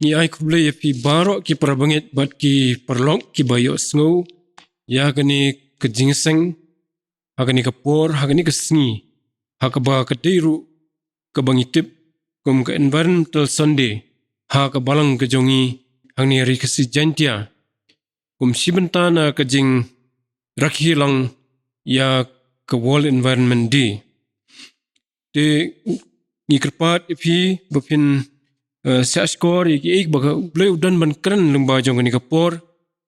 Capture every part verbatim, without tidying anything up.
Ngi ai khublei ïa phi baroh ki parabangeit bad ki paralok kiba ïohsngew ïa kane ka jingïaseng ha kane ka por, ha kane ka sngi, ha kaba ka dei ruh kaba ngi tip kum ka Environmental Sunday ha ka balang ka jong ngi hangne ha Ri Khasi Jaintia, kum shi bynta na ka jingrakhe lang ïa ka World Environment Day. Te ngi kyrpad ïa phi ba phin, eh, shahshkor ïa kiei kiba ka U Blei u don ban kren lyngba jong kane ka por.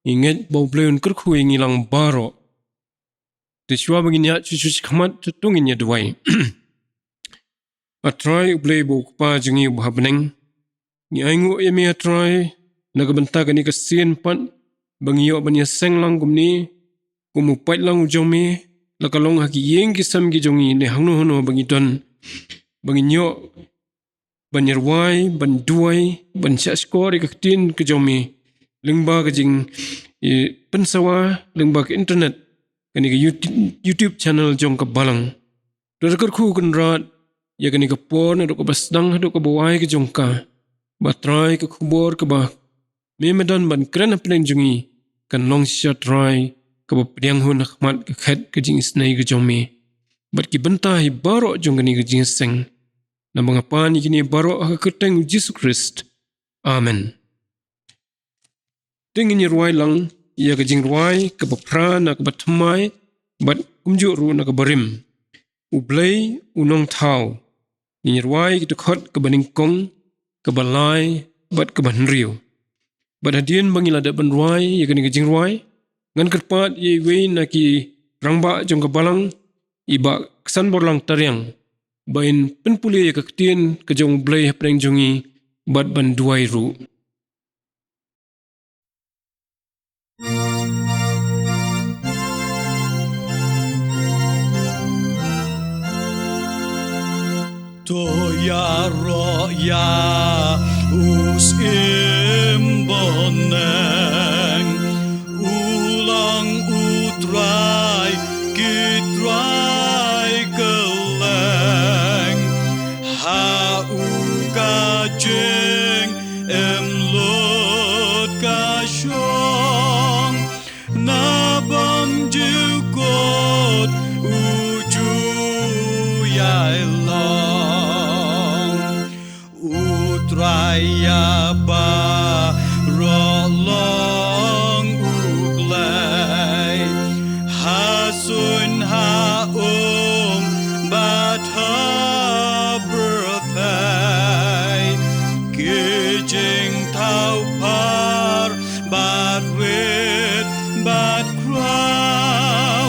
Ngi ngeit ba U Blei un kyrkhu ïa ngi lang baroh. Te shuwa ba ngin ïaid shuh shuh shakhmat, to ngin ïa duwai. A Trai U Blei ba u Kpa jong ngi uba ha bneng, ngi ainguh ïa me A Trai na ka bynta kane ka sien pat ba ngi ïoh ban ïaseng lang kumne kum u paidlang u jong me, la ka long ha ki ïing ki sem ki jong ngi ne hangno hangno ba ngi don, ba ngin ïoh ban ïarwai, ban duwai, ban shahshkor ïa ka ktien ka jong me lyngba ka jing, eh, pynsawa lyngba ka internet, kane ka YouTube, YouTube channel jong ka balang. To da kyrkhu Kynrad ïa kane ka por naduh kaba sdang haduh kaba wai ka jong ka, ba Trai ka khubor kaba me me don ban kren hapdeng jong ngi kan long shisha Trai kaba pdiang hun ha khmat ka khet ka jingisynei ka jong me bad ki bynta hi baroh jong kane ka jingïaseng. Naba nga pan ïa kine baroh ha ka kyrteng U Jisu Khrist. Amen. Te ngin ïarwai lang ïa ka jingrwai kaba phra na kaba thymmai bad kumjuh ruh na kaba rim, U Blei U Nongthaw. Ngin ïarwai ki dkhot kaba nyngkong, kaba lai bad kaba hynriew. Bad hadien ba ngi la dep ban rwai ïa kane ka jingrwai, ngan kyrpad ïa iwei na ki rangbah jong ka balang, i Bah Ksanborlang Tariang, ba in pynpule ïa ka ktien ka jong U Blei hapdeng jong ngi bad ban duwai ruh. To ïaroh ïa u Syiem bneng, u long u Trai ki trai kylleng, ha u ka jing im lut ka shong, na bynjukut u ju ïai long. U Trai ïa baroh long U Blei, ha suiñ ha um bad ha pyrthei, ki jingthaw par bad rit bad khraw,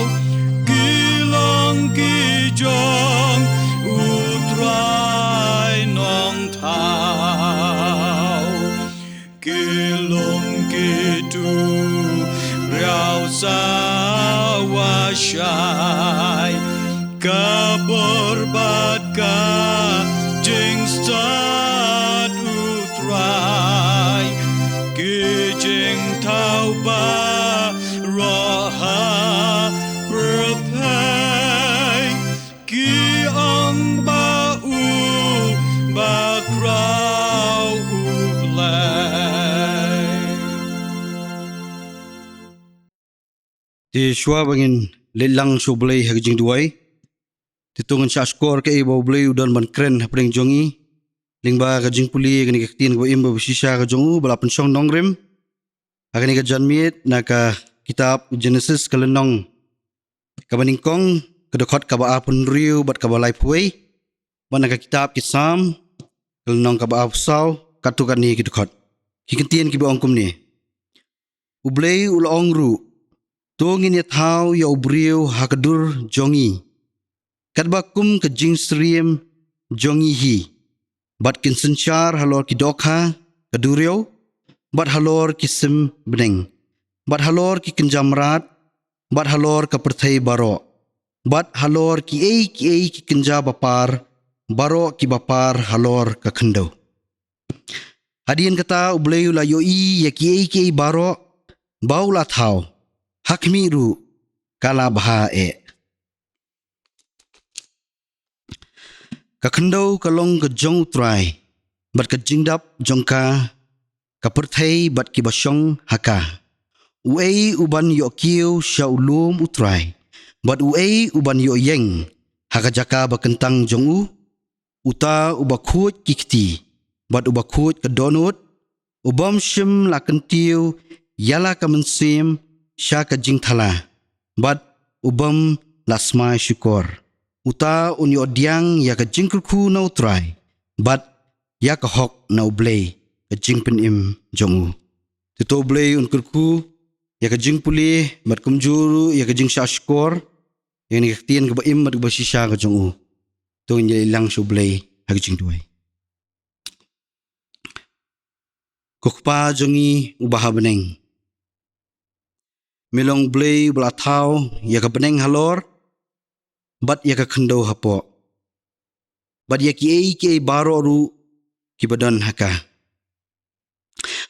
ki long ki jong U Trai Nongthaw. Ki lum ki tu riaw sawa shai, ka bor bad ka jingstad U Trai. Ki jingthaw baroh ha pyrthei, ki ong ba u bakhraw U Blei. Te shuwa ba ngin leit lang sha U Blei ha ka jingduwai, te to ngin shahshkor kaei ba U Blei u don ban kren hapdeng jong ngi lyngba ka jingpule kane ka ktien kaba im bad ba shisha ka jong u ba la pynshong nongrim ha kane ka janmiet na ka kitab Genesis ka lynnong kaba nyngkong, ka dkhot kaba arphew hynriew bad kaba laiphew wei, bad na ka kitab Ki Salm ka lynnong kaba arphew saw, katto katne ki dkhot. Ki kyntien kiba ong kumne: U Blei u la ong ruh, to ngin ïathaw ïa u briew ha ka dur jong ngi, katba kum ka jingsyriem jong ngi hi, bad kin synshar halor ki dohkha ka duriaw, bad halor ki sim bneng, bad halor ki kynja mrad, bad halor ka pyrthei baroh, bad halor kiei kiei ki kynja bapar baroh kiba par halor ka khyndew. Hadien kata U Blei u la ïohi ïa kiei kiei baroh ba u la thaw, ha khmih ruh ka la bha eh. Ka khyndew ka long ka jong U Trai, bad ka jingdap jong ka ka pyrthei bad kiba shong ha ka. Uei uban ïoh kiew sha u lum U Trai, bad uei uban ïoh ïeng ha ka jaka ba kyntang jong u? Uta uba khuid ki kti, bad uba khuid ka dohnud, u bym shym la kyntiew ïa la ka mynsiem sha ka jingthala, bad u bym la smai shukor. Uta un ïoh pdiang ïa ka jingkyrkhu na U Trai, bad ïa ka hok na U Blei, ka jingpynim jong u. Te to U Blei un kyrkhu ïa ka jingpule, bad kumjuh ruh ïa ka jingshahshkor ïa kane ka ktien kaba im bad kaba shisha ka jong u. To ngin ïalang sha U Blei ha ka jingduwai. Ko Kpa jong ngi uba ha bneng, me long U Blei uba la thaw ïa ka bneng halor, bad ïa ka khyndew hapoh, bad ïa kiei kiei baroh ruh kiba don ha ka.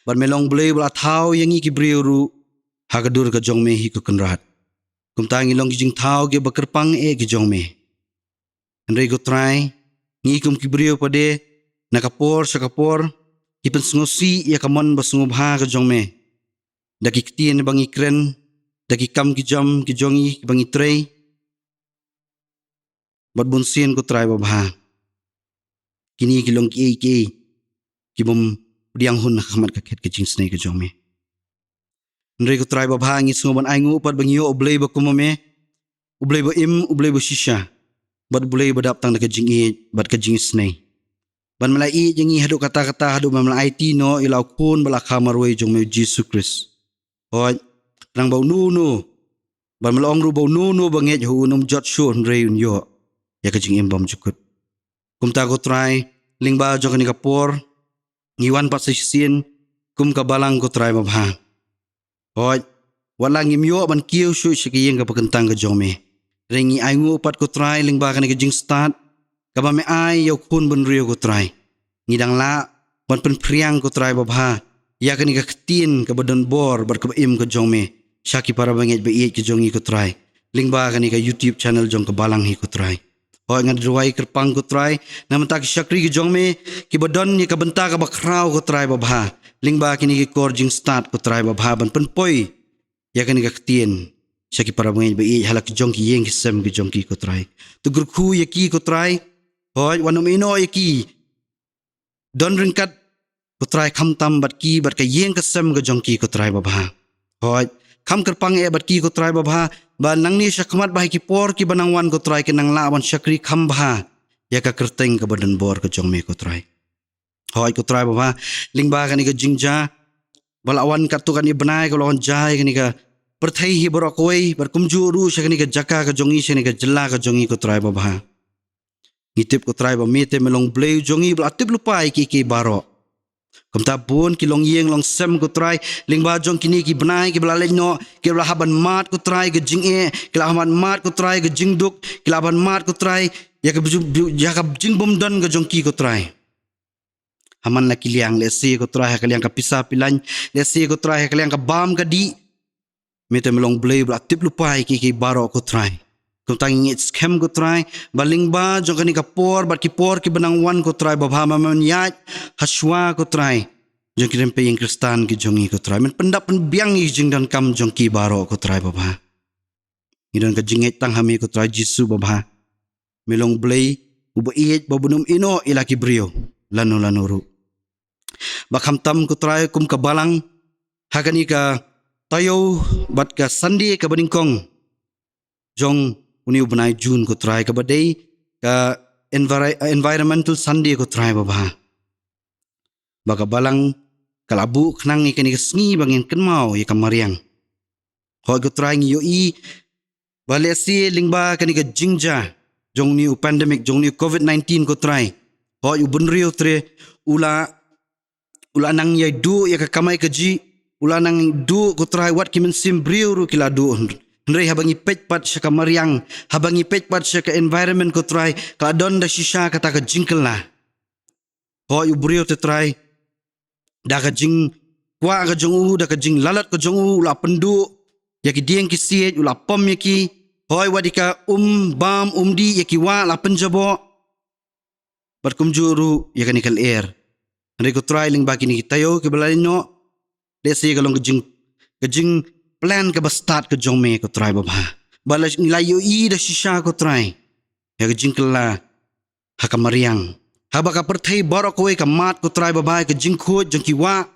Bad me long U Blei uba la thaw ïa ngi ki briew ruh ha ka dur ka jong me, hi ko Kynrad. Kumta ngi long ki jingthaw kiba kyrpang eh ki jong me. Hynrei ko Trai, ngi kum ki briew pat de, na ka por sha ka por, ngi pynsngewsih ïa ka mon ba sngewbha ka jong me da ki ktien ba ngi kren, da ki kam ki jam ki jong ngi ba ngi trei. Bad bunsien ko Trai babha, kine ki long kiei kiei ki bym pdiang hun ha khmat ka khet ka jingisynei ka jong me. Hynrei ko Trai babha, ngi sngew ban ainguh pat ba ngi ïoh U Blei ba kum ma me, U Blei ba im, U Blei ba shisha, bad U Blei ba dap tang da ka jingïeit bad ka jingisynei. Ban me la ïeit ïa ngi haduh katta katta, haduh ban me la aiti noh ïa la u Khun ba la kha marwei jong me, U Jisu Khrist. Hooid, khnang ba uno uno ban me la ong ruh ba uno uno ba ngeit ha u un ym jot shuh, hynrei un ïoh ïa ka jingim bymjukut. Kumta ko Trai, lyngba jong kane ka por, ngi wan pat sa shisien kum ka balang ko Trai babha. Hooid, wat la ngim ïoh ban kiew shuh sha ka ïing kaba kyntang ka jong me, hynrei ngi ainguh pat ko Trai lyngba kane ka jingstad kaba me ai ïa u Khun bynriew ko Trai. Ngi dang lah ban pynphriang ko Trai babha ïa kane ka ktien kaba don bor bad kaba im ka jong me sha ki para bangeit ba ïeit ka jong ngi ko Trai, lyngba kane ka YouTube channel jong ka balang hi ko Trai. Hooid, nga duwai kyrpang ko Trai, na bynta ki shakri ki jong me kiba don ïa ka bynta kaba khraw ko Trai babha, lyngba kine ki kor jingstad ko Trai babha, ban pynpoi ïa kane ka ktien sha ki para bangeit ba ïeit ha la ki jong ki ïing ki sem ki jong ki ko Trai. To kyrkhu ïa ki ko Trai. Hooid, wat nym ïehnoh ïa ki don ryngkat ko Trai, khamtam bad ki bad ka ïing ka sem ka jong ki ko Trai babha. Hooid, kham kyrpang eh bad ki ko Trai babha, ba nangne sha khmat bad ha ki por kiba nang wan ko Trai, kin nang lah ban shakri kham bha ïa ka kyrteng kaba don bor ka jong me ko Trai. Hooid ko Trai babha, lyngba kane ka jingjia ba la wan katto katne bnai, ka la wan jia ïa kane ka pyrthei hi baroh kawei, bad kumjuh ruh sha kane ka jaka ka jong ngi, sha kane ka jylla ka jong ngi ko Trai babha. Ngi tip ko Trai ba me te me long Blei jong ngi ba la tip lypa ïa kiei kiei baroh. Kumta bun ki longïing longsem ko Trai, lyngba jong kine ki bnai kiba la leit noh, kiba la hap ban mad ko Trai ka jingeh, ki la hap ban mad ko Trai ka jingduk, ki la hap ban mad ko Trai ïa ka bju-, bju-, ïa ka jingbymdon ka jong ki ko Trai. Ha man la ki liang, lehse ko Trai ha ka liang ka pisa pilan, lehse ko Trai ha ka liang ka bam ka dih. Me te me long Blei ba la tip lypa ïa kiei kiei baroh ko Trai. Kumta ngi ngeit skhem ko Trai ba lyngba jong kane ka por bad ki por kiba nang wan ko Trai babha, ma men ïaid ha shuwa ko Trai jong ki rympei ïing Khristan ki jong ngi ko Trai. Men pyndap pynbiang ïa ki jingdonkam jong ki baroh ko Trai babha. Ngi don ka jingngeit tang ha me ko Trai Jisu babha. Me long Blei uba ïeit, ba bun ym ïehnoh ïa la ki briew lano lano ruh. Ba khamtam ko Trai kum ka balang, ha kane ka taïew bad ka Sunday kaba nyngkong jong une u bnai June ko Trai, kaba dei ka envir-, Environmental Sunday ko Trai babha. Ba ka balang ka la buh khnang ïa kane ka sngi ba ngin kynmaw ïa ka mariang. Hooid ko Trai, ngi ïohi ba lehse lyngba kane ka jingjia jong une u pandemic, jong une u covid nineteen ko Trai, hooid, u bynriew te u la, u la nang ïai duh ïa ka kamai kajih, u la nang duh ko Trai, wat ki mynsiem briew ruh ki la duh. Hynrei haba ngi peit pat sha ka mariang, haba ngi peit pat sha ka environment ko Trai, ka la don da shisha kata ka jingkylla. Hooid, u briew te Trai, da ka jingkwah ka jong u, da ka jinglalat ka jong u, u la pynduh ïa ki dieng ki siej, u la pom ïa ki. Hooid, wat ïa ka um bam um dih, ïa ki wah la pynjaboh. Bad kumjuh ruh ïa kane ka lyer. Hynrei ko Trai, lyngba kine ki taïew kiba la leit noh, lehse ka long ka jing, ka jingplan kaba stad ka jong me ko Trai babha. Bad la, la ïohi da shisha ko Trai ïa ka jingkylla ha ka mariang. Haba ka pyrthei baroh kawei ka mad ko Trai babha ïa ka jingkhuid jong ki wah,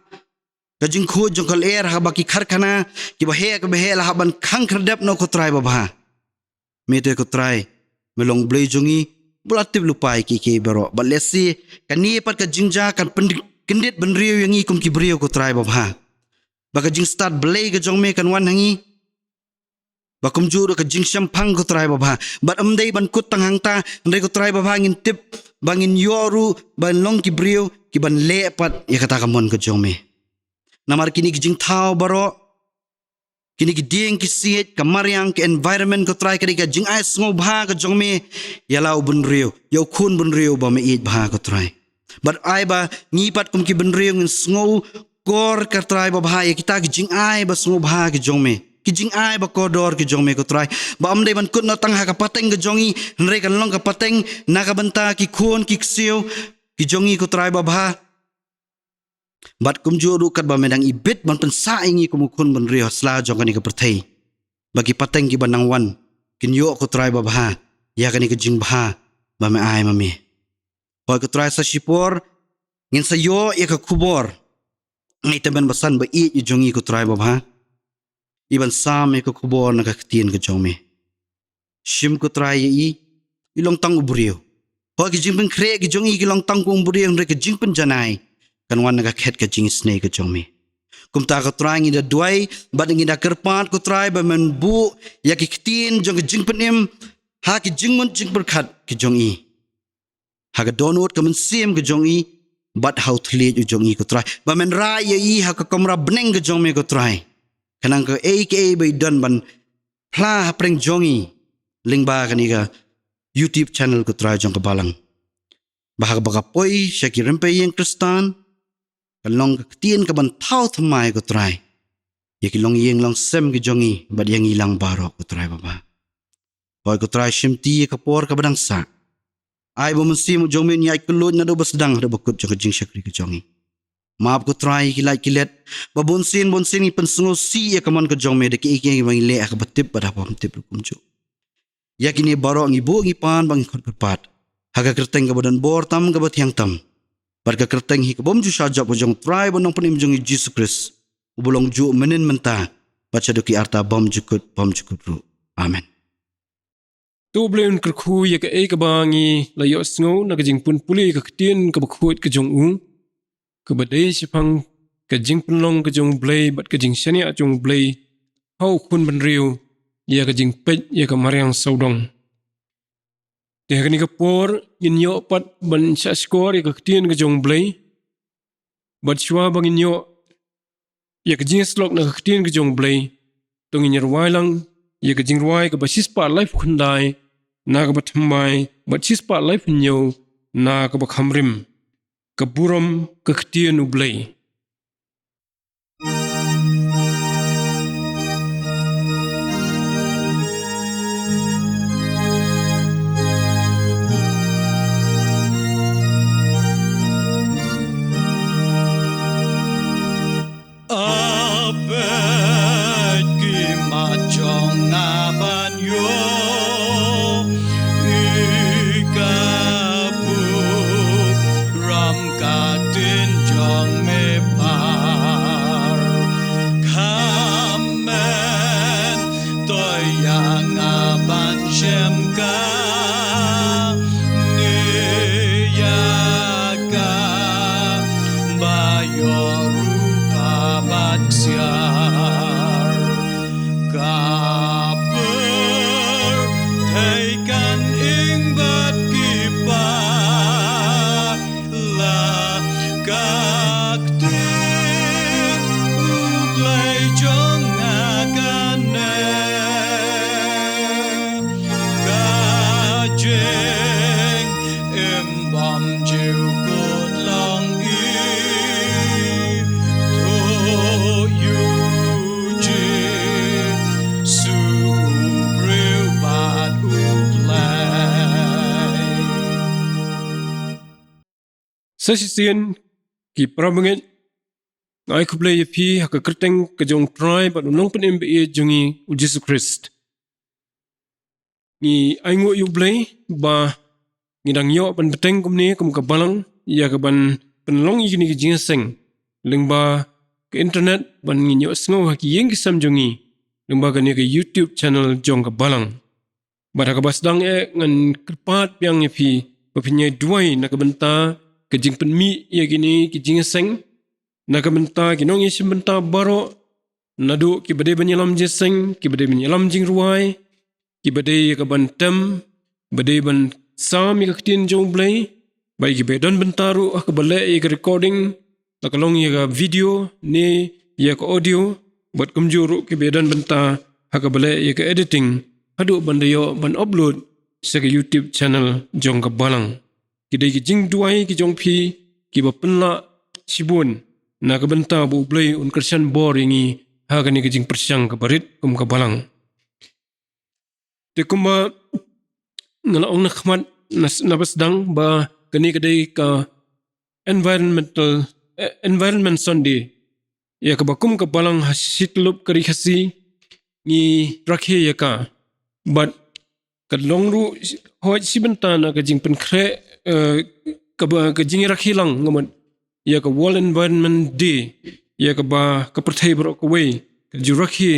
ka jingkhuid jong ka lyer, haba ki karkhana kiba heh kiba heh la hap ban khang khyrdep noh ko Trai babha. Me te ko Trai, me long Blei jong ngi, ba la tip lypa ïa kiei kiei baroh. Bad lehse kane pat ka jingjia kan pyn-, kyndit bynriew ïa ngi kum ki briew ko Trai babha. Ba ka jingstad Blei ka jong me kan wan ha ngi, ba kumjuh ruh ka jingshemphang ko Trai babha. Bad ym dei ban kut tang hangta, hynrei ko Trai babha ngin tip ba ngin ïoh ruh ban long ki briew kiban leh pat ïa kata ka mon ka jong me. Namar kine ki jingthaw baroh, kine ki dieng ki siej, ka mariang, ka environment ko Trai, ka dei ka jingai sngewbha ka jong me ïa la u bynriew, ïa u khun bynriew ba me ïeit bha ko Trai. Bad ai ba ngi pat kum ki bynriew ngin sngewkor ko Trai babha ïa kita ki jingai ba sngewbha ki jong me, ki jingai ba kordor ki jong me ko Trai. Ba ym dei ban kut noh tang ha ka pateng ka jong ngi, hynrei kan long ka pateng na ka bynta ki khun ki ksiew ki jong ngi ko Trai babha. Bad kumjuh ruh katba me dang ibit ban pynsah ïa ngi kum u khun bynriew ha sla jong kane ka pyrthei, ba ki pateng kiba nang wan kin ïoh ko Trai babha ïa kane ka jingbha ba me ai ma me. Hooid ko Trai, sa shipor ngin sa ïoh ïa ka khubor, ïa i tymmen basan ba ïeit i jong ngi ko Trai babha, iban sam ïa ka khubor na ka ktien ka jong me. Shim ko Trai ïa i, i long tang u briew. Hooid ki jingpynkhreh ki jong i ki long tang kum u briew, hynrei ka jingpynjanai kan wan na ka khet ka jingisynei ka jong me. Kumta ko Trai, ngi da duwai bad ngi da kyrpad ko Trai ba men buh ïa ki ktien jong ka jingpynim ha ki jingmut jingpyrkhat ki jong i, ha ka dohnud ka mynsiem ka jong i, bad ha u thylliej u jong i ko Trai, ba men rai ïa i ha ka kamra bneng ka jong me ko Trai. Khnang kaei kaei ba i don ban phla hapdeng jong i lyngba kane ka YouTube channel ko Trai jong ka Balang, ba haba ka poi sha ki rympei ïing Khristan, kan long ka ktien kaban thaw thymmai ko Trai ïa ki longïing longsem ki jong i bad ïa ngi lang baroh ko Trai babha. Hooid ko Trai, shimti ïa ka por kaba dang sah. Ai ba u Mynsiem u jong me un ïaid kylluid naduh ba sdang haduh ba kut jong ka jingshakri ka jong i. Map ko Trai ïa ki lait ki let ba bunsien bunsien ngi pynsngewsih ïa ka mon ka jong me da kiei kiei ba ngi leh ha kaba tip bad ha kaba ym tip ruh kumjuh. Ïa kine baroh ngi buh ngi pan bad ngi khot kyrpad ha ka kyrteng kaba don bor tam kaba thiang tam, bad ka kyrteng hi ka bym ju shah jop ka jong u Trai bad Nongpynim jong ngi Jisu Khrist, uba long juh mynnin mynta bad shaduh ki arta bymjukut bymjukut ruh. Amen. To U Blei un kyrkhu ïa kaei kaba ngi la ïohsngew na ka jingpynpule ka ktien kaba khuid ka jong u, kaba dei shaphang ka jingpynlong ka jong U Blei bad ka jingshaniah jong U Blei ha u khun bynriew ïa ka jingpeit ïa ka mariang sawdong. Te ha kane ka por ngin ïoh pat ban shahshkor ïa ka ktien ka jong U Blei. Bad shuwa ba ngin ïoh ïa ka jingïasyllok na ka ktien ka jong U Blei, to ngin ïa rwai lang ïa ka jingrwai kaba shispah laiphew khyndai na kaba thymmai bad shispah laiphew hynñiew na kaba kham rim. Ka burom ka ktien U Blei. A peit ki mat jong nga ban ïoh ïa ka burom ka ktien jong me, Kpa. Kmen to ïa nga ban shem kane ïa ka ba ïoh ruh ka ba ksiar. Ka pyrthei kan ing bad ki ba la ka ktien U Blei jong nga kane. Ka jingim bymjukut long i, to ïoh Jisu u briew bad U Blei. Sa shisien Ki para bangeit, nga ai khublei ïa phi ha ka kyrteng ka jong u Trai bad u Nongpynim ba ïeit jong ngi u Jisu Khrist. Ngi ai nguh ïa u Blei ba ngi dang ïoh ban bteng kumne kum ka balang ïa ka ban pynlong ïa kine ki jingïaseng lyngba ka internet, ban ngin ïoh sngew ha ki ïing ki sem jong ngi lyngba kane ka YouTube channel jong ka balang. Bad ha kaba sdang eh ngan kyrpad biang ïa phi ba phin ïai duwai na ka bynta ka jingpynmih ïa kine ki jingïaseng, na ka bynta ki nongïashim bynta baroh, naduh kiba dei ban ïalam jingïaseng, kiba dei ban ïalam jingrwai, kiba dei ïa ka ban tem, ba dei ban sam ïa ka ktien jong u Blei, bad kiba don bynta ruh ha kaba leh ïa ka recording, la ka long ïa ka video ne ïa ka audio, bad kumjuh ruh kiba don bynta ha kaba leh ïa ka editing, haduh ban da ïoh ban upload sha ka YouTube channel jong ka balang. Ki dei ki jingduwai ki jong phi kiba pynlah shibun na ka bynta ba u Blei un kyrshan bor ïa ngi ha kane ka jingpyrshang kaba rit kum ka balang. Te kumba nga la ong na khmat, na, na ba sdang ba kane ka dei ka environmental, eh, Environment Sunday, ïa kaba kum ka balang ha shi tyllup ka Ri Khasi ngi rakhe ïa ka. Bad ka long ruh hoi shi bynta na ka jingpynkhreh, eh, kaba ka jingrakhe lang nga mut ïa ka World Environment Day, ïa kaba ka pyrthei baroh kawei ka ju rakhe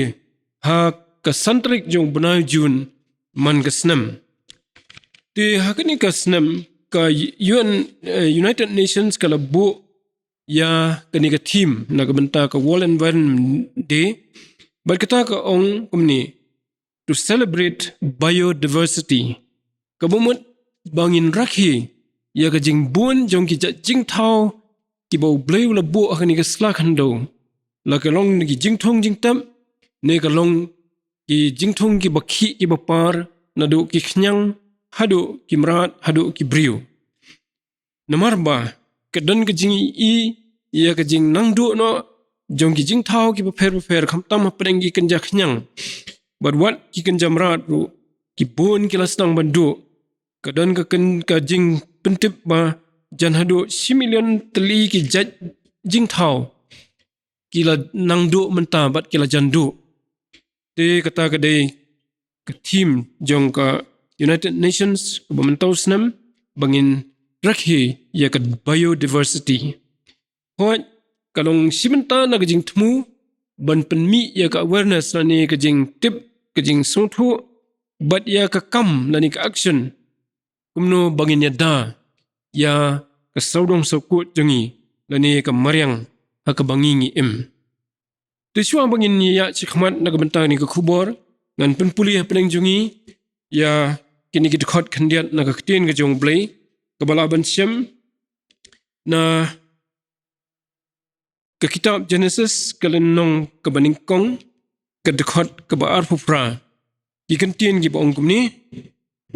ha ka san tarik jong u bnai June man ka snem. Te ha kane ka snem ka U N, eh, United Nations ka la buh ïa kane ka theme na ka bynta ka World Environment Day. Bad kata ka ong kumne, to celebrate biodiversity. Kaba mut ba ngin rakhe ïa ka jingbun jong ki jait jingthaw kiba u Blei u la buh ha kane ka sla khyndew. La ka long ki jingthung jingtep, ne ka long ki jingthung kiba khih kiba par, naduh ki khñiang haduh ki mrad haduh ki briew. Namar ba ka don ka jingïohi ïa ka jingnangduh noh jong ki jingthaw kiba pher bapher, khamtam hapdeng ki kynja khñiang bad wat ki kynja mrad ruh, ki bun ki la sdang ban duh. Ka don ka kyn-, ka jingpyntip ba jan haduh shi million tylli ki jait jingthaw ki la nang duh mynta bad ki la jan duh. Te kata ka dei ka theme jong ka United Nations kaba mynta u snem, ba ngin rakhe ïa ka biodiversity. Hooid, ka long shi bynta na ka jingthmu ban pynmih ïa ka awareness lane ka jingtip, ka jingsngewthuh, bad ïa ka kam lane ka action. Kumno ba ngin ïada ïa ka sawdong sawkut jong ngi lane ka mariang ha kaba ngi ngi im. Te shuwa ba ngin ïaid shakhmat na ka bynta kane ka khubor, ngan pynpule hapdeng jong ngi ïa kine ki dkhot khyndiat na ka ktien ka jong u Blei, kaba lah ban shem na ka kitab Genesis, ka lynnong kaba nyngkong, ka dkhot kaba arphew phra. Ki kyntien kiba ong kumne: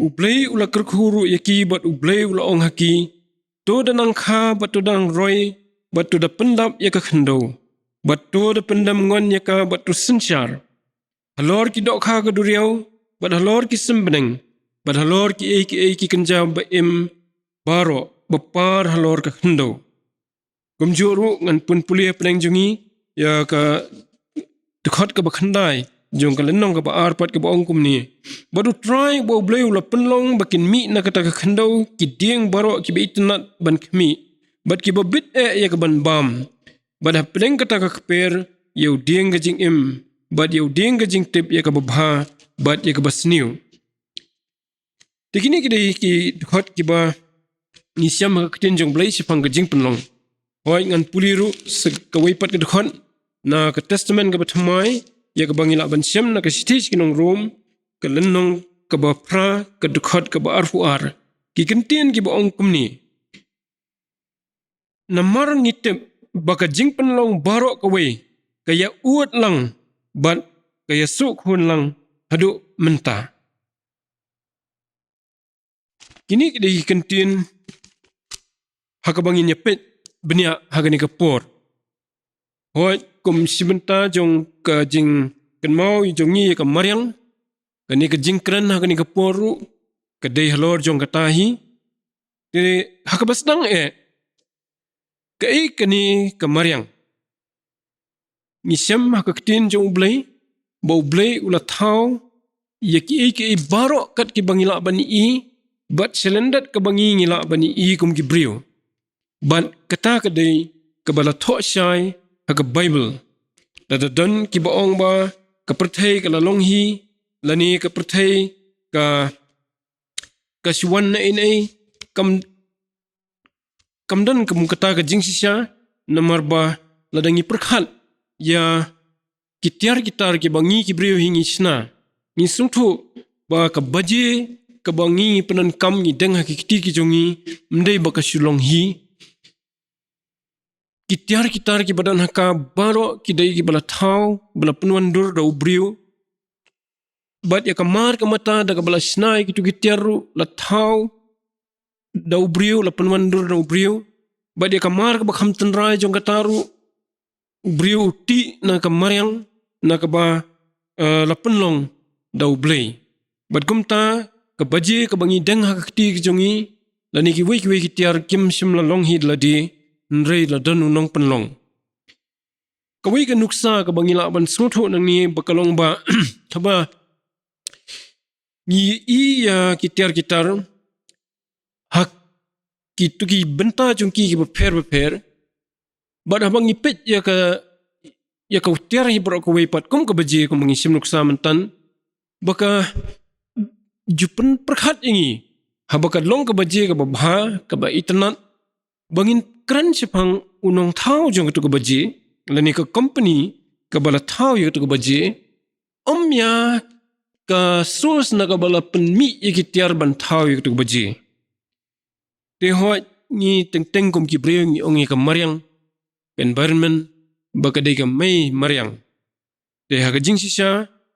U Blei u la kyrkhu ruh ïa ki bad U Blei u la ong ha ki: To da nang kha bad to da nang roi bad to da pyndap ïa ka khyndew, bad to da pyndem ngon ïa ka bad to synshar halor ki dohkha ka duriaw, bad halor ki sym bneng, bad halor kiei kiei ki kynja ba im baroh ba par halor ka khyndew. Kumjuh ruh ngan pynpule hapdeng jong ngi ïa ka dkhot kaba khyndai jong ka lynnong kaba ar pat, kaba ong kumne: Bad U Trai uba U Blei u la pynlong ba kin mih na kata ka khyndew ki dieng baroh kiba itynnad ban khmih bad kiba bit eh ïa ka ban bam, bad hapdeng kata ka kper ïa u dieng ka jingim, bad ïa u dieng ka jingtip ïa kaba bha bad ïa kaba sniew. Te kine ki dei ki dkhot kiba ngi shem ha ka ktien jong U Blei shaphang ka jingpynlong. Hooid, ngan pule ruh sa kawei pat ka dkhot na ka Testament kaba Thymmai, ïa kaba ngi lah ban shem na ka shithi sha ki nong Rom, ka lynnong kaba phra, ka dkhot kaba arphew ar. Ki kyntien kiba ong kumne: Namar ngi tip ba ka jingpynlong baroh kawei ka ïa ud lang bad ka ïa suk hun lang haduh mynta. Kine ki dei ki kyntien ha kaba ngin ïa peit bniah ha kane ka por. Hooid, kum shi bynta jong ka jingkynmaw jong ngi ïa ka mariang, kane ka jingkren ha kane ka por ruh ka dei halor jong kata hi. Te ha kaba sdang eh, Kaei kane ka mariang? Ngi shem ha ka ktien jong U Blei, ba U Blei u la thaw ïa kiei kiei baroh kat kiba ngi lah ban ïohi, bad shalyndet kaba ngi ngi lah ban ïohi kum ki briew. Bad kata ka dei kaba la thoh shai ha ka Baibl. Lada don kiba ong ba ka pyrthei ka la long hi, lane ka pyrthei ka, ka shu wan na ei na ei, kam, kam don kum kata ka jingshisha, namar ba lada ngi pyrkhat ïa ki tiar ki tar kiba ngi ki briew hi ngi shna, ngi sngewthuh ba ka baje kaba ngi ngi pyndonkam ngi deng ha ki kti ki jong ngi, ym dei ba ka shu long hi. Ki tiar ki tar kiba don ha ka baroh ki dei kiba la thaw, ba la pynwandur da u briew. Bad ïa ka mar ka mata da kaba la shna ïa kitu ki tiar ruh la thaw da u briew, la pynwandur da u briew. Bad ïa ka mar kaba kham tynrai jong kata ruh, u briew u tih na ka mariang, na kaba, eh, la pynlong da U Blei. Bad kumta, ka baje kaba ngi deng ha ka kti ki jong ngi, lane kiwei kiwei ki tiar kim shym la long hi da lade, hynrei la don u nongpynlong. Kawei ka nuksa kaba ngi lah ban sngewthuh nangne ba ka long ba, haba ngi ïohi ïa ki tiar ki tar ha kitu ki bynta jong ki kiba pher ba pher. Bad haba ngi peit ïa ka, ïa ka tiar hi baroh kawei pat kum ka baje kum ba ngi shim nuksa myntan, ba ka ju pynpyrkhat ïa ngi. Haba ka long ka baje kaba bha, kaba itynnad, ba ngin kren shaphang u nongthaw jong katu ka baje, lane ka company kaba la thaw ïa katu ka baje, ym ïa ka source na kaba la pynmih ïa ki tiar ban thaw ïa katu ka baje. Te hooid ngi teng teng kum ki briew ngi ong ïa ka mariang, ka environment, ba ka dei ka mei mariang. Te ha ka jingshisha,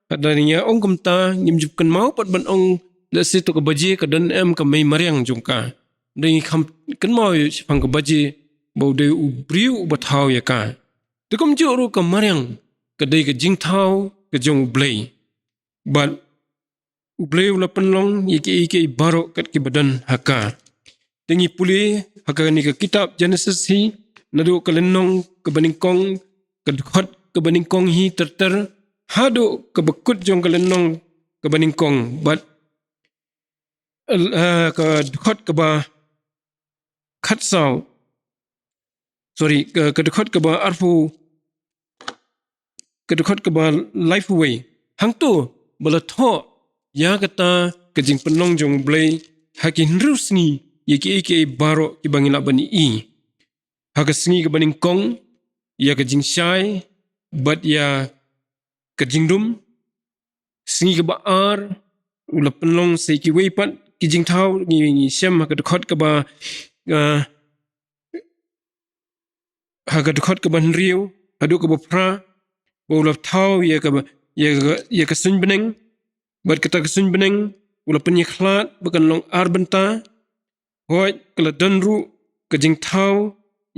haba ngi ïa ong kumta, ngim ju kynmaw pat ban ong, lehse to ka baje ka don em ka mei mariang jong ka. Hynrei ngi kham kynmaw ïa shaphang ka baje, ba u dei u briew uba thaw ïa ka. Te kumjuh ruh ka mariang, ka dei ka jingthaw ka jong U Blei. Bad U Blei u la pynlong ïa kiei kiei baroh kat kiba don ha ka. Te ngi pule ha kane ka kitab Genesis hi, naduh ka lynnong kaba nyngkong, ka dkhot kaba nyngkong hi ter ter, haduh kaba kut jong ka lynnong kaba nyngkong, bad, eh, ka dkhot kaba khatsaw. Sorry, ka, ka dkhot kaba arphew, ka dkhot kaba laiphew wei. Hangto, ba la thoh ïa kata ka jingpynlong jong U Blei ha ki hynriew sngi ïa kiei kiei baroh kiba ngi lah ban ïohi. Ha ka sngi kaba nyngkong, ïa ka jingshai, bad ïa ka jingdum. Sngi kaba ar, u la pynlong sa ïa kiwei pat ki jingthaw, ngi, ngi shem ha ka dkhot kaba, ah, ha ka dkhot kaba hynriew haduh kaba phra, ba u la thaw ïa ka, ïa ka, ïa ka suiñ bneng, bad kata ka suiñ bneng u la pynïakhlad ba kan long ar bynta. Hooid, ka la don ruh ka jingthaw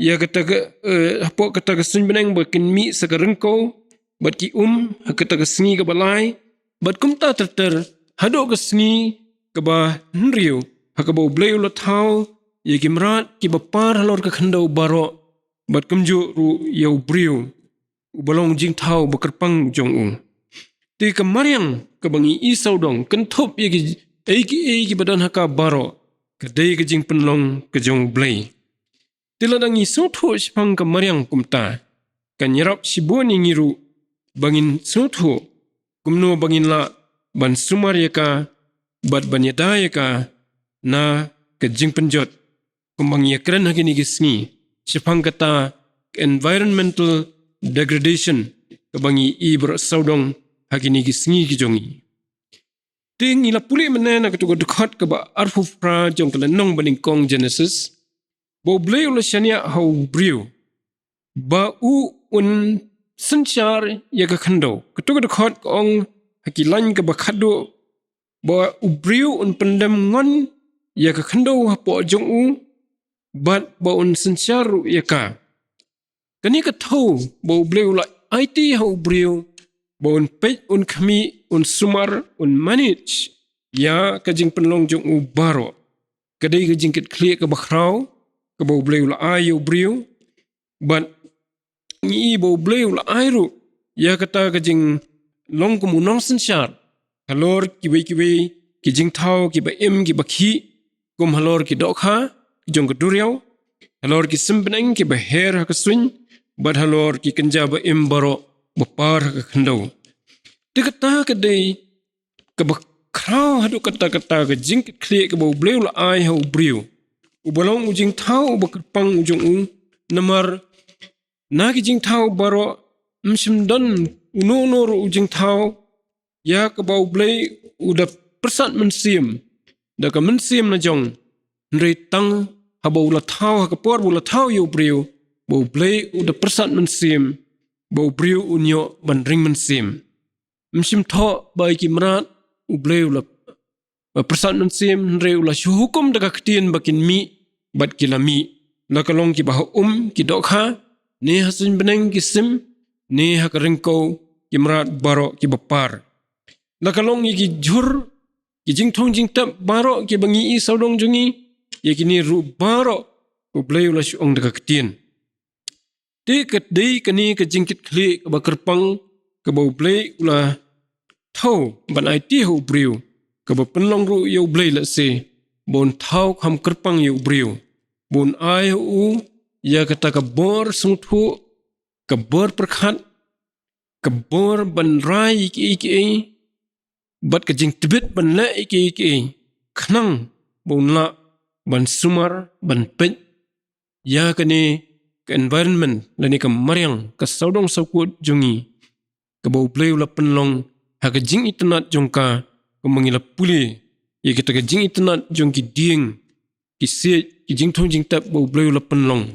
ïa kata ka, eh, hapoh kata ka suiñ bneng ba kin mih sa ka ryngkew bad ki um ha kata ka sngi kaba lai, bad kumta ter ter haduh ka sngi kaba hynriew, ha kaba U Blei u la thaw ïa ki mrad kiba par halor ka khyndew baroh, bad kumjuh ruh ïa u briew, uba long jingthaw ba kyrpang jong u. Te ka mariang kaba ngi i sawdong, kynthup ïa kiei kiei kiba don ha ka baroh, ka dei ka jingpynlong ka jong U Blei. Te lada ngi sngewthuh shaphang ka mariang kumta, kan ïarap shibun ïa ngi ruh ba ngin sngewthuh kumno ba ngin lah ban sumar ïa ka, bad ban ïada ïa ka na ka jingpynjot, kumba ngi ïakren ha kine ki sngi shaphang kata ka environmental degradation kaba ngi i baroh sawdong ha kine ki sngi ki jong ngi. Te ngi la pule mynne na katu ka dkhot kaba arphew phra jong ka lynnong banyngkong Genesis, ba U Blei u la shaniah ha u briew ba u un synshar ïa ka khyndew. Katu ka dkhot ka ong ha ki lain kaba khatduh, ba u briew un pyndem ngon ïa ka khyndew hapoh jong u, bad ba un synshar ruh ïa ka. Kane ka thew ba U Blei u la aiti ha u briew ba un peit, un khmih, un sumar, un manage ïa ka jingpynlong jong u baroh, ka dei ka jingkitkhlieh kaba khraw kaba U Blei u la ai ïa u briew. Bad ngi i ba U Blei u la ai ruh ïa kata ka jinglong kum u nongsynshar halor kiwei kiwei ki jingthaw kiba im kiba khih, kum halor ki dohkha jong ka duriaw, halor ki symphang kiba her ha ka suiñ, bad halor ki kynja ba im baroh ba par ha ka khyndew. Te kata ka dei kaba khraw haduh katta katta ka jingkitkhlieh kaba U Blei u la ai ha u briew uba long u jingthaw uba kyrpang u jong u. Namar na ki jingthaw baroh ym shym don uno uno ruh u jingthaw ïa kaba U Blei u da pyrsad mynsiem da ka mynsiem na jong. Hynrei tang haba u la thaw, ha ka por ba u la thaw ïa u briew, ba U Blei u da pyrsad mynsiem ba u briew un ïoh ban ring mynsiem. Ym shym thoh ba ïa ki mrad U Blei u la, ba pyrsad mynsiem, hynrei u la shu hukum da ka ktien ba kin mih bad ki la mih, la ka long kiba ha um ki dohkha, ne ha suiñ bneng ki sim, ne ha ka ryngkew ki mrad baroh kiba par. La ka long ïa ki jhur, ki jingthung jingtep baroh kiba ngi i sawdong jong ngi, ïa kine ruh baroh U Blei u la shu ong da ka ktien. Te ka dei kane ka jingkitkhlieh kaba kyrpang kaba U Blei u la thaw ban aiti ha u briew, kaba pynlong ruh ïa U Blei lehse ba un thaw kham kyrpang ïa u briew, ba un ai ha u ïa kata ka bor sngewthuh, ka bor pyrkhat, ka bor ban rai ïa kiei kiei, bad ka jingtbit ban leh ïa kiei kiei, khnang ba un lah ban sumar, ban peit ïa kane ka environment lane ka mariang, ka sawdong sawkut jong ngi, kaba U Blei u la pynlong ha ka jingitynnad jong ka, kumba ngi la pule ïa kita ka jingitynnad jong ki dieng, ki siej, ki jingthung jingtep ba U Blei u la pynlong.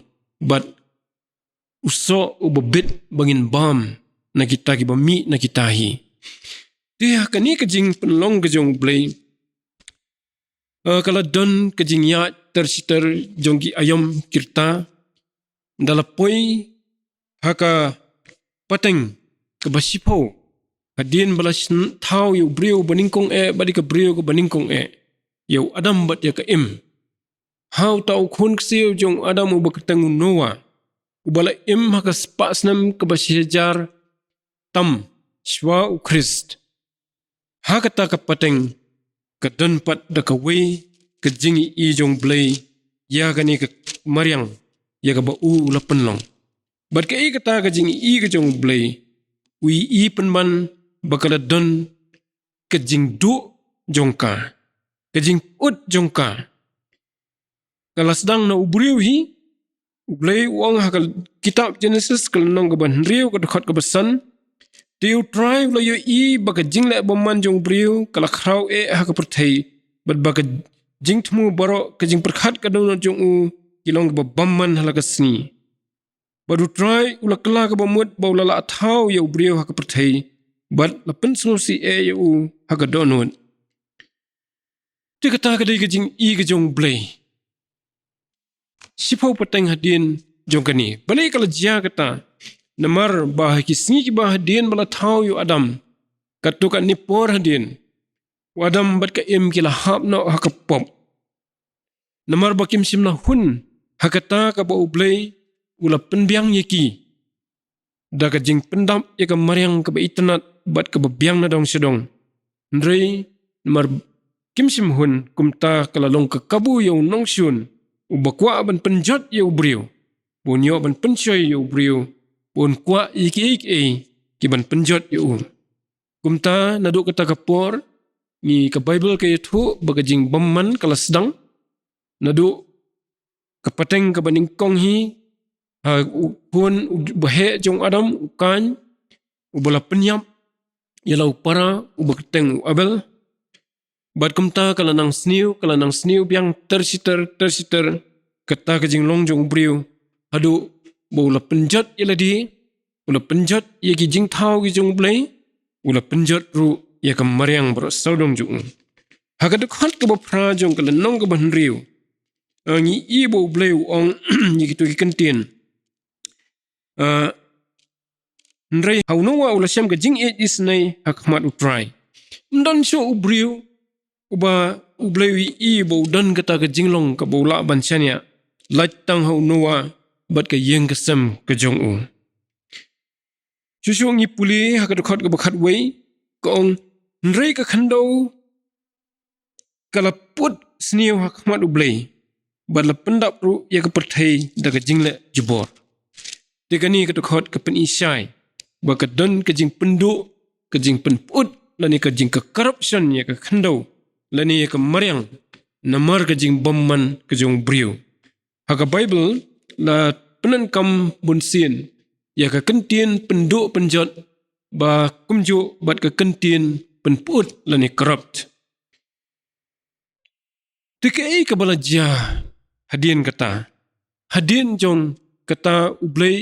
Bad u soh uba bit ba ngin bam na kita kiba mih na kita hi. Te ha kane ka jingpynlong ka jong U Blei, eh, ka la don ka jingïaid ter shi ter jong ki aïom ki rta. Da la poi ha ka pateng kaba shiphew, hadien ba la sn-, thaw ïa u briew uba nyngkong eh bad ïa ka briew kaba nyngkong eh, ïa u Adam bad ïa ka Im. Ha uta u khun ksiew jong u Adam uba kyrteng u Noah, uba la im ha ka spah snem kaba shi hajar tam shwa U Khrist. Ha kata ka pateng ka don pat da kawei ka jingïohi jong U Blei ïa kane ka mariang ïa kaba u la pynlong. Bad kaei kata ka jingïohi ka jong U Blei? U ïohi pynban ba ka la don ka jingduh jong ka, ka jingpyut jong ka. Ka la sdang na u briew hi. U Blei u ong ha ka kitab Genesis ka lynnong kaba hynriew ka dkhot kaba san. Te U Trai u la ïohi ba ka jingleh bymman jong u briew ka la khraw eh ha ka pyrthei, bad ba ka jingthmu baroh, ka jingpyrkhat ka dohnud jong u, ki long kaba bymman ha la ka sngi. Bad U Trai u la kylla kaba mut ba u la lah thaw ïa u briew ha ka pyrthei, bad la pynsngewsih eh ïa u ha ka dohnud. Te kata ka dei ka jingïohi ka jong U Blei. Shiphew pateng hadien jong kane. Balei ka la jia kata? Namar ba ha ki sngi kiba hadien ba la thaw ïa u Adam, katto katne por hadien, u Adam bad ka Im ki la hap noh ha ka pop. Namar ba kim shym la hun ha kata kaba U Blei u la pynbiang ïa ki da ka jingpyndap ïa ka mariang kaba itynnad bad kaba biang na dong sha dong. Hynrei namar kim shym hun, kumta ka la long ka kabu ïa u nongshun uba kwah ban pynjot ïa u briew, ba un ïoh ban pynshoi ïa u briew, ba un kwah ïa kiei kiei ki ban pynjot ïa u. Kumta naduh kata ka por, ngi, ka Baibl ka ïathuh ba ka jingbymman ka la sdang naduh ka pateng kaba nyngkong hi, ha u khun uba heh jong u Adam, u Kain, uba la pynïap ïa la u para uba kyrteng u Abel. Bad kumta ka la nang sniew, ka la nang sniew biang ter shi ter, ter shi ter kata ka jinglong jong u briew, haduh ba u la pynjot ïa lade, u la pynjot ïa ki jingthaw ki jong U Blei, u la pynjot ruh ïa ka mariang baroh sawdong jong u. Ha ka dkhot kaba phra jong ka lynnong kaba hynriew, eh, ngi i ba U Blei u ong ïa kito ki kyntien. Eh, hynrei ha u Noah u la shem ka jingïeit isynei ha khmat U Trai. Ym don shuh u briew uba U Blei u ïohi ba u don kata ka jinglong kaba u lah ban shaniah, lait tang ha u Noah, bad ka ïing ka sem ka jong u. Shuh shuh ngi pule ha ka dkhot kaba khatwei, ka ong, hynrei ka khyndew ka la put sniew ha khmat U Blei, bad la pyndap ruh ïa ka pyrthei da ka jingleh jubor. Te kane ka dkhot ka pyni shai ba ka don ka jingpynduh, ka jingpynput, lane ka jing ka corruption ïa ka khyndew, lane ïa ka mariang, namar ka jingbymman ka jong u briew. Ha ka Baibl la pyndonkam bunsien ïa ka kyntien pynduh pynjot ba kumjuh bad ka kyntien pynput lane corrupt. Te kaei kaba la jia hadien kata? Hadien jong kata U Blei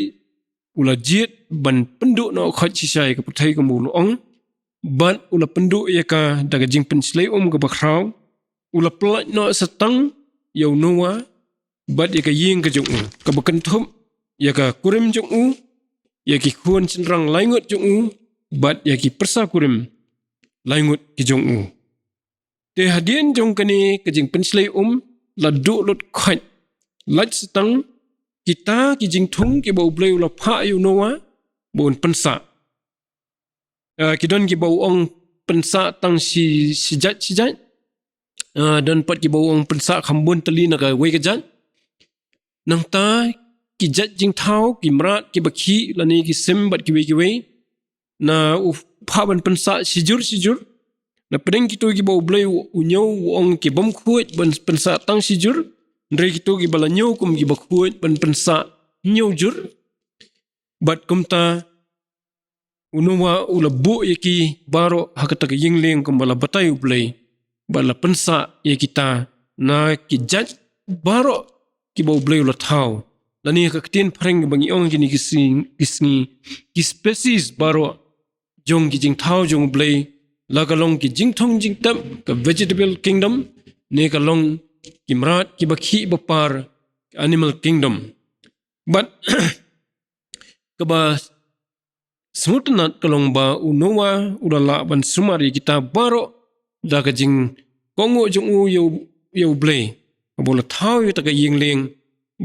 u la jied ban pynduh noh khot shisha ïa ka pyrthei kumba u la ong, bad u la pynduh ïa ka da ka jingpynshlei um kaba khraw, u la pyllait noh sa tang ïa u Noah bad ïa ka ïing ka jong u, kaba kynthup ïa ka kurim jong u, ïa ki khun shynrang laingut jong u, bad ïa ki pyrsa kurim laingut ki jong u. Te hadien jong kane ka jingpynshlei um, la duh lut khot, lait sa tang kita ki jingthung kiba U Blei u la phah ïa u Noah ba un pynsah. Ah, ki don kiba u ong pynsah tang shi, shi jait, shi jait. Ah, don pat kiba u ong pynsah kham bun tylli na kawei ka jait. Nangta ki jait jingthaw, ki mrad, kiba khih, lane ki sim bad kiwei kiwei, na u phah ban pynsah shijur shijur. Na pdeng kito kiba U Blei u, u ñiew, u ong ki bym khuid ban pynsah tang shijur, hynrei kito kiba la ñiew kum kiba khuid ban pynsah hynñiew jur. Bad kumta u Noah u la buh ïa ki baroh ha kata ka ïing lieng kumba la batai U Blei, bad la pynsah ïa kita na ki jait baroh kiba U Blei u la thaw. Lane ha ka ktien phareng ba ngi ong kine ki sngi, ki sngi, ki species baroh jong ki jingthaw jong U Blei, la ka long ki jingthung jingtep, ka vegetable kingdom, ne ka long ki mrad kiba khih ba par, animal kingdom. Bad kaba sngewtynnat ka long ba u Noah u la lah ban sumar ïa kita baroh da ka jingkohnguh jong u ïa u, ïa U Blei, ba u la thaw ïa kata ka ïing lieng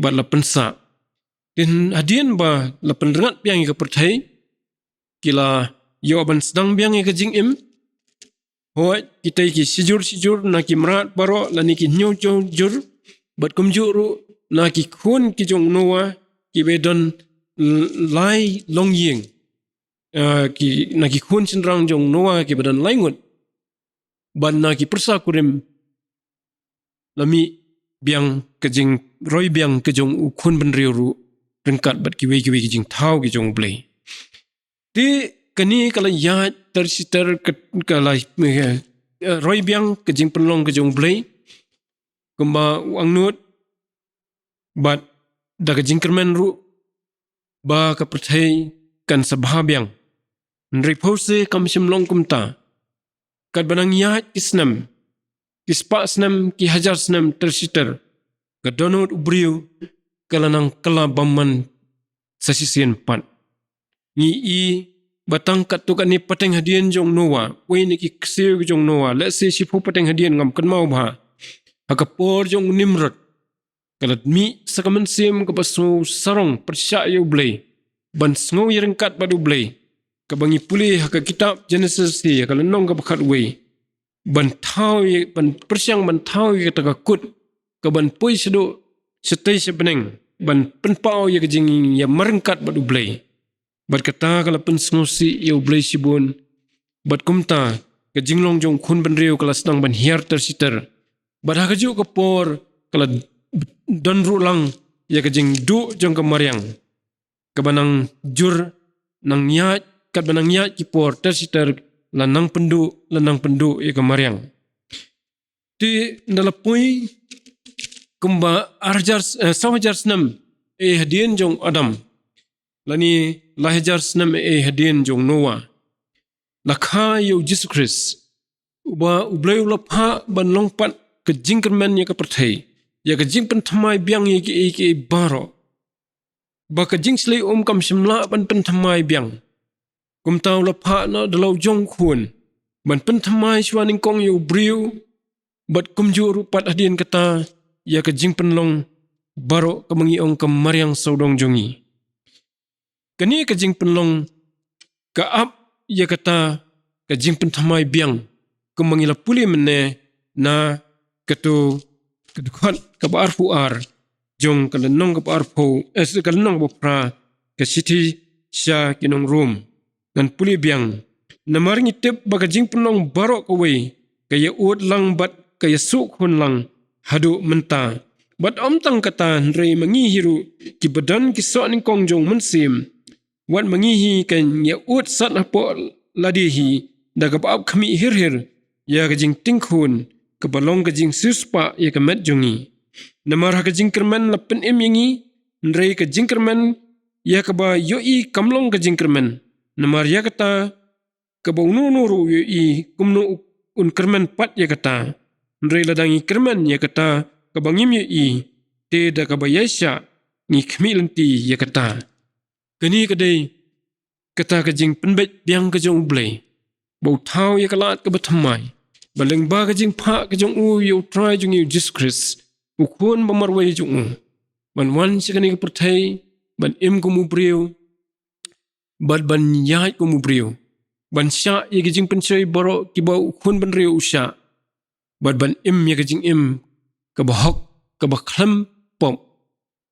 bad la pynsah. Te hadien ba la pynrngat biang ïa ka pyrthei, ki la ïoh ban sdang biang ïa ka jingim. Hooid, kita ki shijur shijur na ki mrad baroh lane ki hynñiew jur, bad kumjuh ruh na ki khun ki jong u Noah kiba don l-, lai longïing. Ah, ki, na ki khun shynrang jong u Noah kiba don laingut, bad na ki pyrsa kurim, la mih biang ka jingroi biang ka jong u khun bynriew ruh, ryngkat bad kiwei kiwei ki jingthaw ki jong U Blei. Te kane ka la ïaid ter shi ter ka, ka la, eh, roi biang ka jingpynlong ka jong U Blei, kumba u angnud, bad da ka jingkyrmen ruh ba ka pyrthei kan sa bha biang. Hynrei phewse kam shym long kumta. Katba nang ïaid ki snem, ki spah snem, ki hajar snem ter shi ter, ka dohnud u briew ka la nang kylla bymman sa shisien pat. Ngi i ba tang katto katne pateng hadien jong u Noah, wei na ki ksiew jong u Noah, lehse shiphew pateng hadien, ngam kynmaw bha, ha ka por jong u Nimrod, ka la mih sa ka mynsiem kaba sngew sarong pyrshah ïa U Blei, ban sngew ïaryngkat bad U Blei, kaba ngi pule ha ka kitab Genesis hi, ha ka lynnong kaba khatwei, ban thaw ïa, ban pyrshang ban thaw ïa kata ka kut, kaban poi shaduh shatei sha bneng, ban pynpaw ïa ka jingïamarryngkat bad U Blei. Bad kata ka la pynsngewsih ïa U Blei shibun. Bad kumta ka jinglong jong u khun bynriew ka la sdang ban hiar ter shi ter. Bad ha kajuh ka por ka la don ruh lang ïa ka jingduh jong ka mariang, kaba nang jur, nang ïaid, katba nang ïaid ki por ter shi ter, la nang pynduh, la nang pynduh ïa ka mariang. Te ynda la poi kumba ar hajar, eh, saw hajar snem eh hadien jong u Adam, lane lai hajar snem eh hadien jong u Noah, la kha ïa u Jisu Khrist, uba U Blei u la phah ban long pat ka jingkyrmen ïa ka pyrthei, ïa ka jingpynthymmai biang ïa kiei kiei baroh, ba ka jingshlei um kam shym lah ban pynthymmai biang. Kumta u la phah noh da la u jong u khun ban pynthymmai shuwa nyngkong ïa u briew, bad kumjuh ruh pat hadien kata ïa ka jingpynlong baroh kaba ngi ong ka mariang sawdong jong ngi. Kane ka jingpynlong ka ap ïa kata ka jingpynthymmai biang, kumba ngi la pule mynne na kato ka dkhot kaba arphew ar jong ka lynnong kaba arphew, eh, ka lynnong kaba phra ka shithi sha ki nong Rom. Ngan pule biang. Namar ngi tip ba ka jingpynlong baroh kawei ka ïa ud lang bad ka ïa suk hun lang haduh mynta. Bad ym tang kata, hynrei ma ngi hi ruh kiba don ki soh nyngkong jong u Mynsiem, wat ma ngi hi kan ïa ud sat hapoh lade hi da kaba ap khmih hir hir ïa ka jingtieng khun, kaba long ka jingsiewspah ïa ka met jong ngi. Namar ha ka jingkyrmen la pynim ïa ngi, hynrei ka jingkyrmen ïa kaba ïohi kam long ka jingkyrmen. Namar ïa kata kaba uno uno ruh u ïohi, kumno u, un kyrmen pat ïa kata? Hynrei lada ngi kyrmen ïa kata kaba ngim ïohi, te da kaba ïaishah ngi khmih lynti ïa kata. Kane ka dei kata ka jingpynbeit biang ka jong U Blei, ba u thaw ïa ka lad kaba thymmai, ba lyngba ka jingphah ka jong u ïa U Trai jong ngi U Jisu Khrist, U Khun ba marwei jong u, ban wan sha kane ka pyrthei, ban im kum u briew, bad ban ïaid kum u briew, ban shah ïa ki jingpynshoi baroh kiba u khun bynriew u shah, bad ban im ïa ka jingim kaba hok, kaba khlem pop,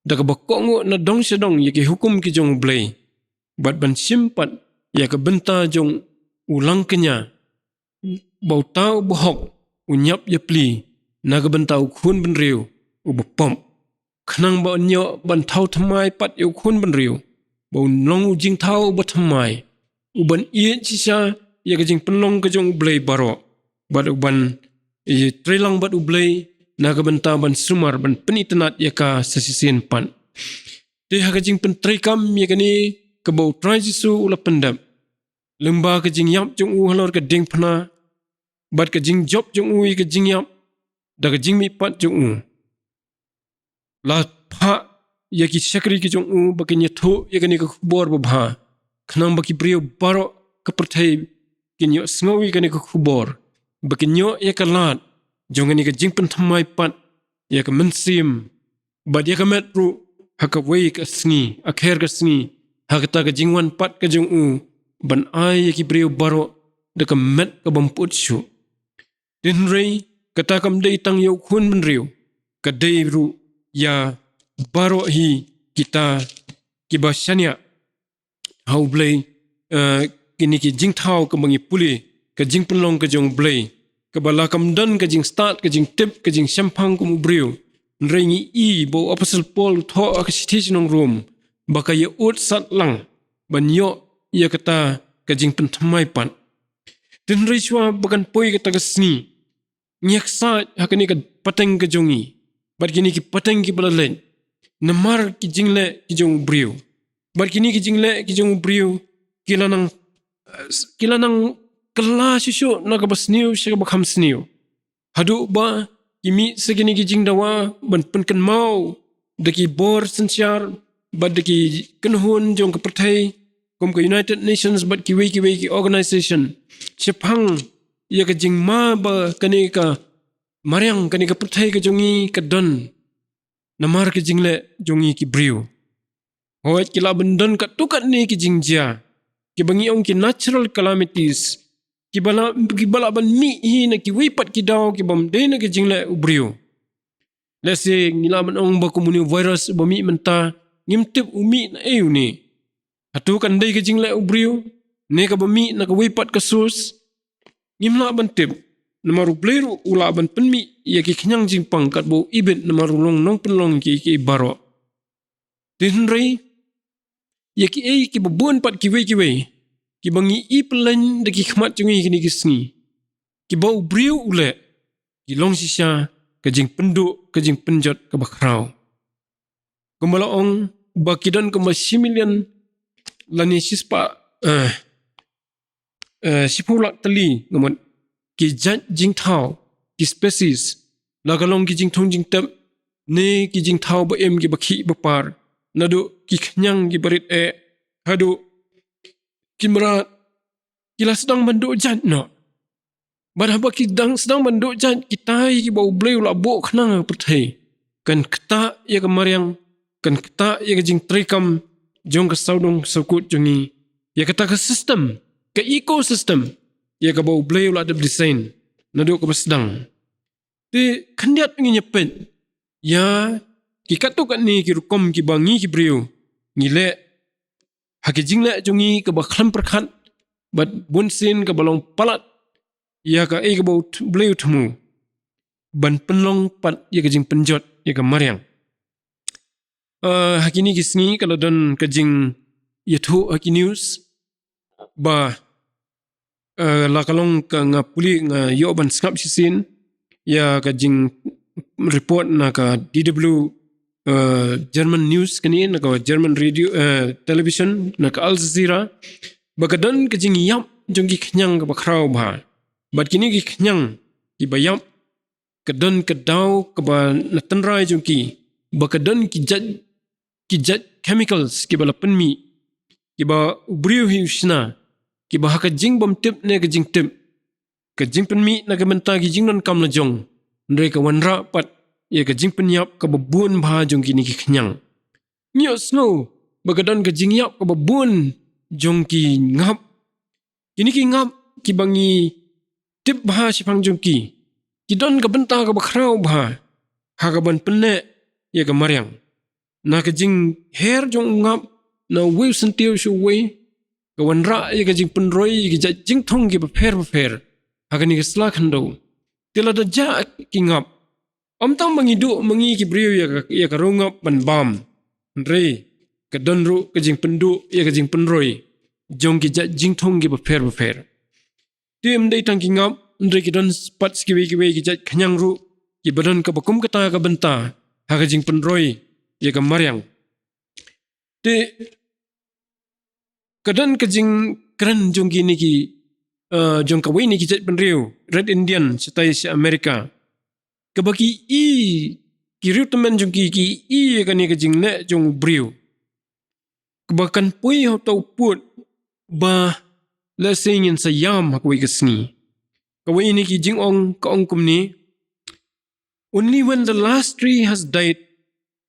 da kaba kohnguh na dong sha dong ïa ki hukum ki jong U Blei, bad ban shim pat ïa ka bynta jong u langkñia, ba uta uba hok un ïap ïapli na ka bynta u khun bynriew uba pop, khnang ba un ïoh ban thaw thymmai pat ïa u khun bynriew, ba un long u jingthaw uba thymmai, uban ïeit shisha ïa ka jingpynlong ka jong U Blei baroh, bad uban ïatreilang bad U Blei na ka bynta ban sumar, ban pynitynnad ïa ka sa shisien pat. Te ha ka jingpyntreikam ïa kane kaba U Trai Jisu u la pyndep, lyngba ka jingïap jong u halor ka diengphna, bad ka jingjop jong u ïa ka jingïap da ka jingmihpat jong u, la phah ïa ki shakri ki jong u ba kin ïathuh ïa kane ka khubor babha, khnang ba ki briew baroh ka pyrthei kin ïohsngew ïa kane ka khubor, ba kin ïoh ïa ka lad jong kane ka jingpynthymmai pat ïa ka mynsiem, bad ïa ka met ruh, ha kawei ka sngi, akher ka sngi, ha kata ka jingwan pat ka jong u, ban ai ïa ki briew baroh da ka met kabym put shuh. Te hynrei kata kam dei tang ïa u khun bynriew, ka dei ruh ïa baroh hi kita kiba shaniah ha U Blei, eh, kine ki jingthaw kaba ngi pule, ka jingpynlong ka jong U Blei, kaba la kam don ka jingstad, ka jingtip, ka jingshemphang kum u briew. Hynrei ngi i ba u Apostol Paul u thoh ha ka shithi sha ki nong Rom, ba ka ïa ud sat lang ban ïoh ïa kata ka jingpynthymmai pat. Te hynrei shuwa ba kan poi kata ka sngi, ngi ïa ksaid ha kane ka pateng ka jong ngi, bad kine ki pateng kiba la leit, namar ki jingleh ki jong u briew. Bad kine ki jingleh ki jong u briew, ki la nang, ki la nang kylla shuh shuh na kaba sniew sha kaba kham sniew, haduh ba ki mih sa kine ki jingdawa ban pynkynmaw da ki bor synshar bad da ki kynhun jong ka pyrthei, kum ka United Nations bad kiwei kiwei ki organisation, shaphang ïa ka jingma ba kane ka mariang, kane ka pyrthei ka jong ngi ka don namar ka jingleh jong ngi ki briew. Hooid, ki lah ban don katto katne ki jingjia kiba ngi ong ki natural calamities, kiba lah, kiba lah ban mih hi na kiwei pat ki daw kibym dei na ka jingleh u briew. Lehse ngi lah ban ong ba kum une u virus uba mih mynta, ngim tip u mih na ei une. Hato kan dei ka jingleh u briew, ne kaba mih na kawei pat ka source? Ngim lah ban tip, namar U Blei ruh u lah ban pynmih ïa ki khñiang jingpang katba u ibit, namar u long nongpynlong ïa ki, ki baroh. Te hynrei ïa kiei kiba bun pat kiwei kiwei kiba ngi i pylleng da ki khmat jong ngi kine ki sngi, kiba u briew u leh, ki long shisha ka jingpynduh, ka jingpynjot kaba khraw. Kumba la ong ba ki don kumba shi million lane shispah, eh, eh, shiphew lak tylli, nga mut, ki jait jingthaw, ki species, la ka long ki jingthung jingtep ne ki jingthaw ba im kiba khih ba par, naduh ki khñiang kiba rit eh haduh ki mrad, ki la sdang ban duh jait noh. Bad haba ki dang sdang ban duh jait, kita hi kiba U Blei u la buh khnang ha pyrthei. kan ktah ïa ka mariang, kan ktah ïa ka jingtrei kam jong ka sawdong sawkut jong ngi, ïa kata ka system, ka ecosystem, ïa kaba U Blei u la dep design naduh kaba sdang. Te khyndiat ngin ïa peit ïa ki katto katne ki rukom kiba ngi ki briew ngi leh ha ki jingleh jong ngi kaba khlem pyrkhat, bad bunsien kaba long palat ïa kaei kaba U Blei u thmu, ban pynlong pat ïa ka jingpynjot ïa ka mariang. Ah, ha kine ki sngi ka la don ka jingïathuh ha ki news ba, ah, la ka long ka, nga pule, nga ïoh ban sngap shisien ïa ka jingreport na ka D W, ah, German news kane, na ka German radio, ah, television, na ka Al Jazeera, ba ka don ka jingïap jong ki khñiang kaba khraw bha. Bad kine ki khñiang kiba ïap, ka don ka daw kaba na tynrai jong ki, ba ka don ki jait, ki jait chemicals kiba la pynmih, kiba u briew hi u shna, kiba ha ka jingbymtip ne ka jingtip, ka jingpynmih na ka bynta ki jingdonkam la jong, hynrei ka wanrah pat ïa ka jingpynïap kaba bun bha jong kine ki khñiang. Ngi ïohsngew ba ka don ka jingïap kaba bun jong ki ngap. Kine ki ngap kiba ngi tip bha shaphang jong ki, ki don ka bynta kaba khraw bha ha kaban pynneh ïa ka mariang. Na ka jingher jong u ngap na uwei u syntiew sha uwei, ka wanrah ïa ka jingpynroi ïa ki jait jingthung kiba pher bapher ha kane ka sla khyndew. Te lada jah ki ngap, ym tang ba ngi duh ma ngi ki briew ïa ka, ïa ka riew ngap ban bam, hynrei ka don ruh ka jingpynduh ïa ka jingpynroi jong ki jait jingthung kiba pher bapher. Te ym dei tang ki ngap, hynrei ki don pat sa kiwei kiwei ki jait khñiang ruh kiba don kaba kum kata ka bynta ha ka jingpynroi ïa ka mariang. Te ka don ka jingkren jong kine ki, eh, jong kawei na ki jaitbynriew Red Indian shatai sha America, kaba ki i, ki riewtymmen jong ki ki i ïa kane ka jingleh jong u briew, kaba kan poi ha uta u pud ba lehse ngin sa ïam ha kawei ka sngi. Kawei na ki jingong ka ong kumne: "Only when the last tree has died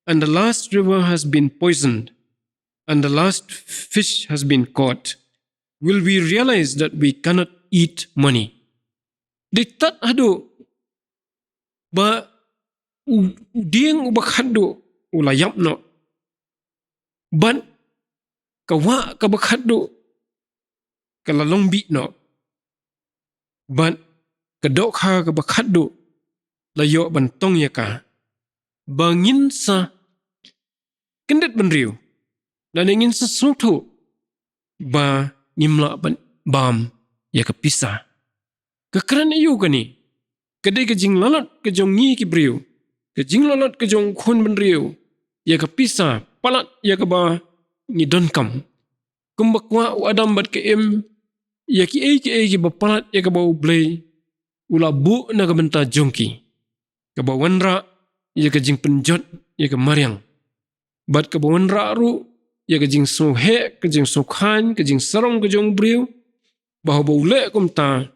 and the last river has been poisoned and the last fish has been caught will we realize that we cannot eat money." Dei tad haduh ba u, u dieng uba khatduh u la ïap noh, bad ka wah kaba khatduh ka la long bih noh, bad ka dohkha kaba khatduh la ïoh ban tong ïa ka, ba ngin sa kyndit bynriew, lane ngin sa sngewthuh ba ngim lah ban bam ïa ka pisa. Ka kren aïu kane? Ka dei ka jinglalat ka jong ngi ki briew, ka jinglalat ka jong u khun bynriew ïa ka pisa palat ïa kaba ngi donkam. Kumba kwah u Adam bad ka Im ïa kiei kiei kiba palat ïa kaba U Blei u la buh na ka bynta jong ki, kaba wanrah ïa ka jingpynjot ïa ka mariang, bad kaba wanrah ruh ïa ka jingsngewheh, ka jingsngewkhlaiñ, ka jingsarong ka jong u briew, ba haba u leh kumta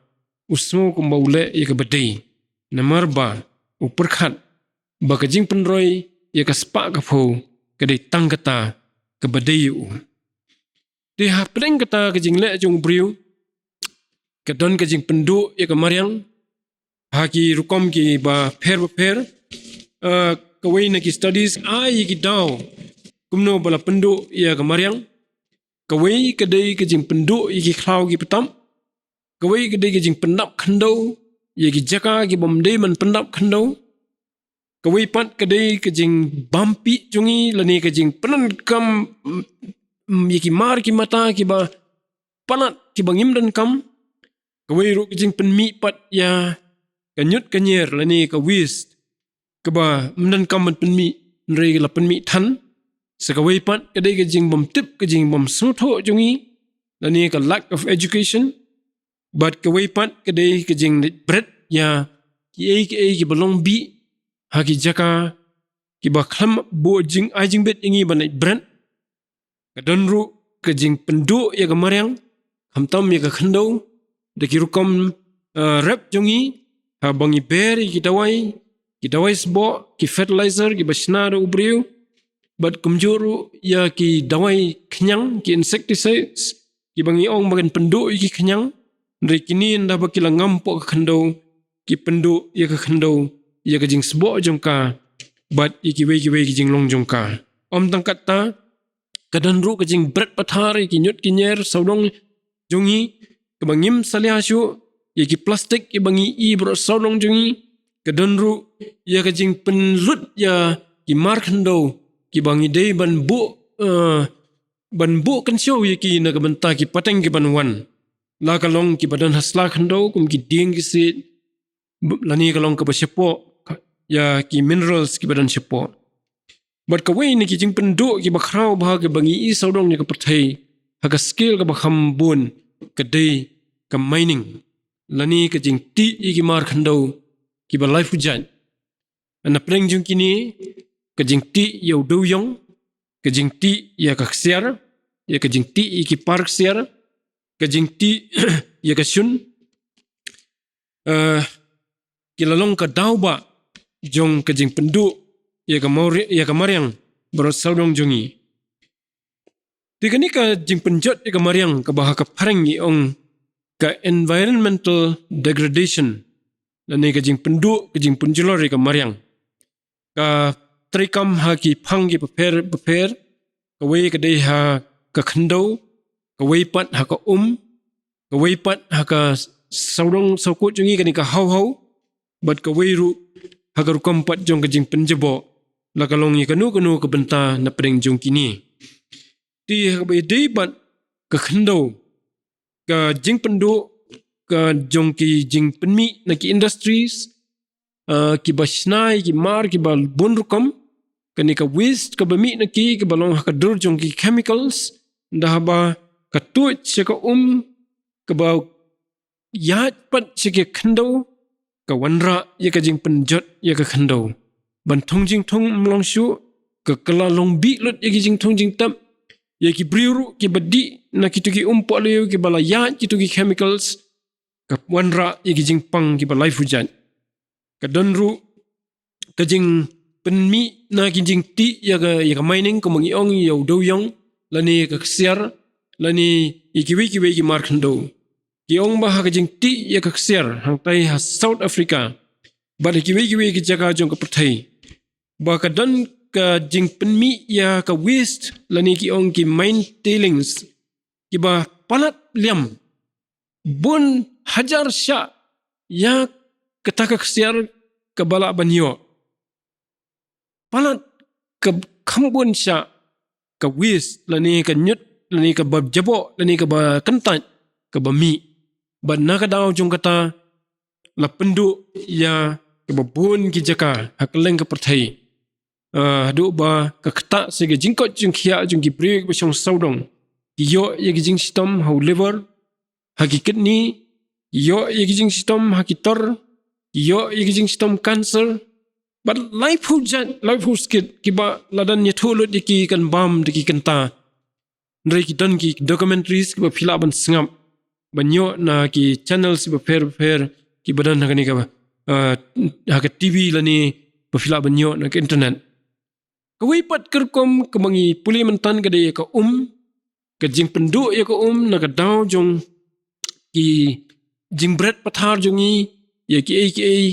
u sngew kumba u leh ïa kaba dei, namar ba u pyrkhat ba ka jingpynroi ïa ka spah ka phew ka dei tang kata kaba dei ïa u. Te hapdeng kata ka jingleh jong u briew ka don ka jingpynduh ïa ka mariang ha ki rukom kiba pher bapher. Ah, kawei na ki studies ai ïa ki daw kumno ba la pynduh ïa ka mariang. Kawei ka dei ka jingpynduh ïa ki khlaw ki btap. Kawei ka dei ka jingpyndap khyndew ïa ki jaka kibym dei ban pyndap khyndew. Kawei pat ka dei ka jingbam pih jong ngi lane ka jingpyndonkam, mm, mm, ïa ki mar ki mata kiba palat kiba ngim donkam. Kawei ruh ka jingpynmih pat ïa ka ñiut ka ñier lane ka waste, kaba ym donkam ban pynmih hynrei ka la pynmih than. Sa kawei pat ka dei ka jingbymtip, ka jingbymsngewthuh jong ngi lane ka lack of education. Bad kawei pat ka dei ka jingleit bret ïa kiei kiei kiba long bih ha ki jaka kiba khlem buh jingai jingbit ïa ngi ban leit bret. Ka don ruh ka jingpynduh ïa ka mariang, khamtam ïa ka khyndew, da ki rukom, eh, rep jong ngi, haba ngi ber ïa ki dawai, ki dawai sboh, ki fertilizer, kiba shna da u briew, bad kumjuh ruh ïa ki dawai khñiang, ki insecticides, kiba ngi ong ba kan pynduh ïa ki khñiang, hynrei kine ynda ba ki la ngam hapoh ka khyndew, ki pynduh ïa ka khyndew, ïa ka jingsboh jong ka, bad ïa kiwei kiwei ki jinglong jong ka. Ym tang katta, ka don ruh ka jingbret pathar ïa ki ñiut ki ñier sawdong jong ngi, kaba ngim salia shuh, ïa ki plastik kiba ngi ïoh baroh sawdong jong ngi, ka don ruh ïa ka jingpynlut ïa ki mar khyndew, kiba ngi dei ban buh, eh, ban buh kynshew ïa ki na ka bynta ki pateng kiban wan. La ka long kiba don ha sla khyndew kum ki dieng ki siej, lane ka long kaba shapoh ïa ki minerals kiba don shapoh. Bad kawei na ki jingpynduh kiba khraw bha kiba ngi ïoh sawdong ïa ka pyrthei ha ka scale kaba kham bun, ka dei ka mining, lane ka jingtih ïa ki mar khyndew kiba laiphew jait. Na pdeng jong kine, ka jingtih ïa u dewïong, ka jingtih ïa ka ksiar, ïa ka jingtih ïa ki par ksiar, ka jingtih ïa ka shun, eh, ki la long ka daw ba jong ka jingpynduh ïa ka mawri-, ïa ka mariang baroh sawdong jong ngi. Te kane ka jingpynjot ïa ka mariang kaba ha ka phareng ngi ong ka environmental degradation, lane ka jingpynduh, ka jingpynjulor ïa ka mariang. Ka treikam ha ki phang kiba pher bapher, kawei ka dei ha ka khyndew, kawei pat ha ka um, kawei pat ha ka sawdong sawkut jong ngi kane ka hawhaw, bad kawei ruh ha ka rukom pat jong ka jingpynjaboh, la ka long ïa kano kano ka bynta na pdeng jong kine. Te ha kaba ïadei bad ka khyndew, ka jingpynduh ka jong ki jingpynmih na ki industries, eh, kiba shna ïa ki mar kiba bun rukom, kane ka waste kaba mih na ki, kaba long ha ka dur jong ki chemicals, ynda haba ka tuid sha ka um, kaba ïaid pat sha ka khyndew, ka wanrah ïa ka jingpynjot ïa ka khyndew. Ban thung jingthung ym long shuh, ka, ka la long bih lut ïa ki jingthung jingtep, ïa ki briew ruh kiba dih na kito ki um pohliew kiba la ïaid kito ki chemicals, ka wanrah ïa ki jingpang kiba laiphew jait. Ka don ruh ka jingpynmih na ki jingtih ïa ka, ïa ka mining, kumba ngi ong ïa u dewïong, lane ka ksiar, lane ïa kiwei kiwei ki mar khyndew. Ki ong ba ha ka jingtih ïa ka ksiar hangtai ha South Africa, bad ha kiwei kiwei ki jaka jong ka pyrthei, ba ka don ka jingpynmih ïa ka waste, lane ki ong ki mine tailings, kiba palat liam bun hajar shah ïa kata ka ksiar kaba lah ban ïoh. Palat ka kham bun shah ka waste, lane ka ñiut, lane kaba jaboh, lane kaba kyntait, kaba mih. Bad na ka daw jong kata, la pynduh ïa kaba bun ki jaka ha kylleng ka pyrthei. Ah, haduh ba ka ktah sha ka jingkoit jingkhiah jong ki briew kiba shong sawdong. Ki ïoh ïa ki jingshitom ha u liver, ha ki kidney, ki ïoh ïa ki jingshitom ha ki tor, ki ïoh ïa ki jingshitom cancer. Bad laiphew jait, laiphew skit, kiba la dang ïathuh lut ïa ki kan bam da ki kynta. Hynrei ki don ki documentaries kiba phi lah ban sngap, ban ïoh na ki channels kiba pher bapher, kiba don ha kane ka, ah, ha ka T V lane ba phi lah ban ïoh na ka internet. Kawei pat ka rukom kaba ngi pule mynta ka dei ïa ka um, ka jingpynduh ïa ka um na ka daw jong ki jingbret pathar jong ngi, ïa kiei kiei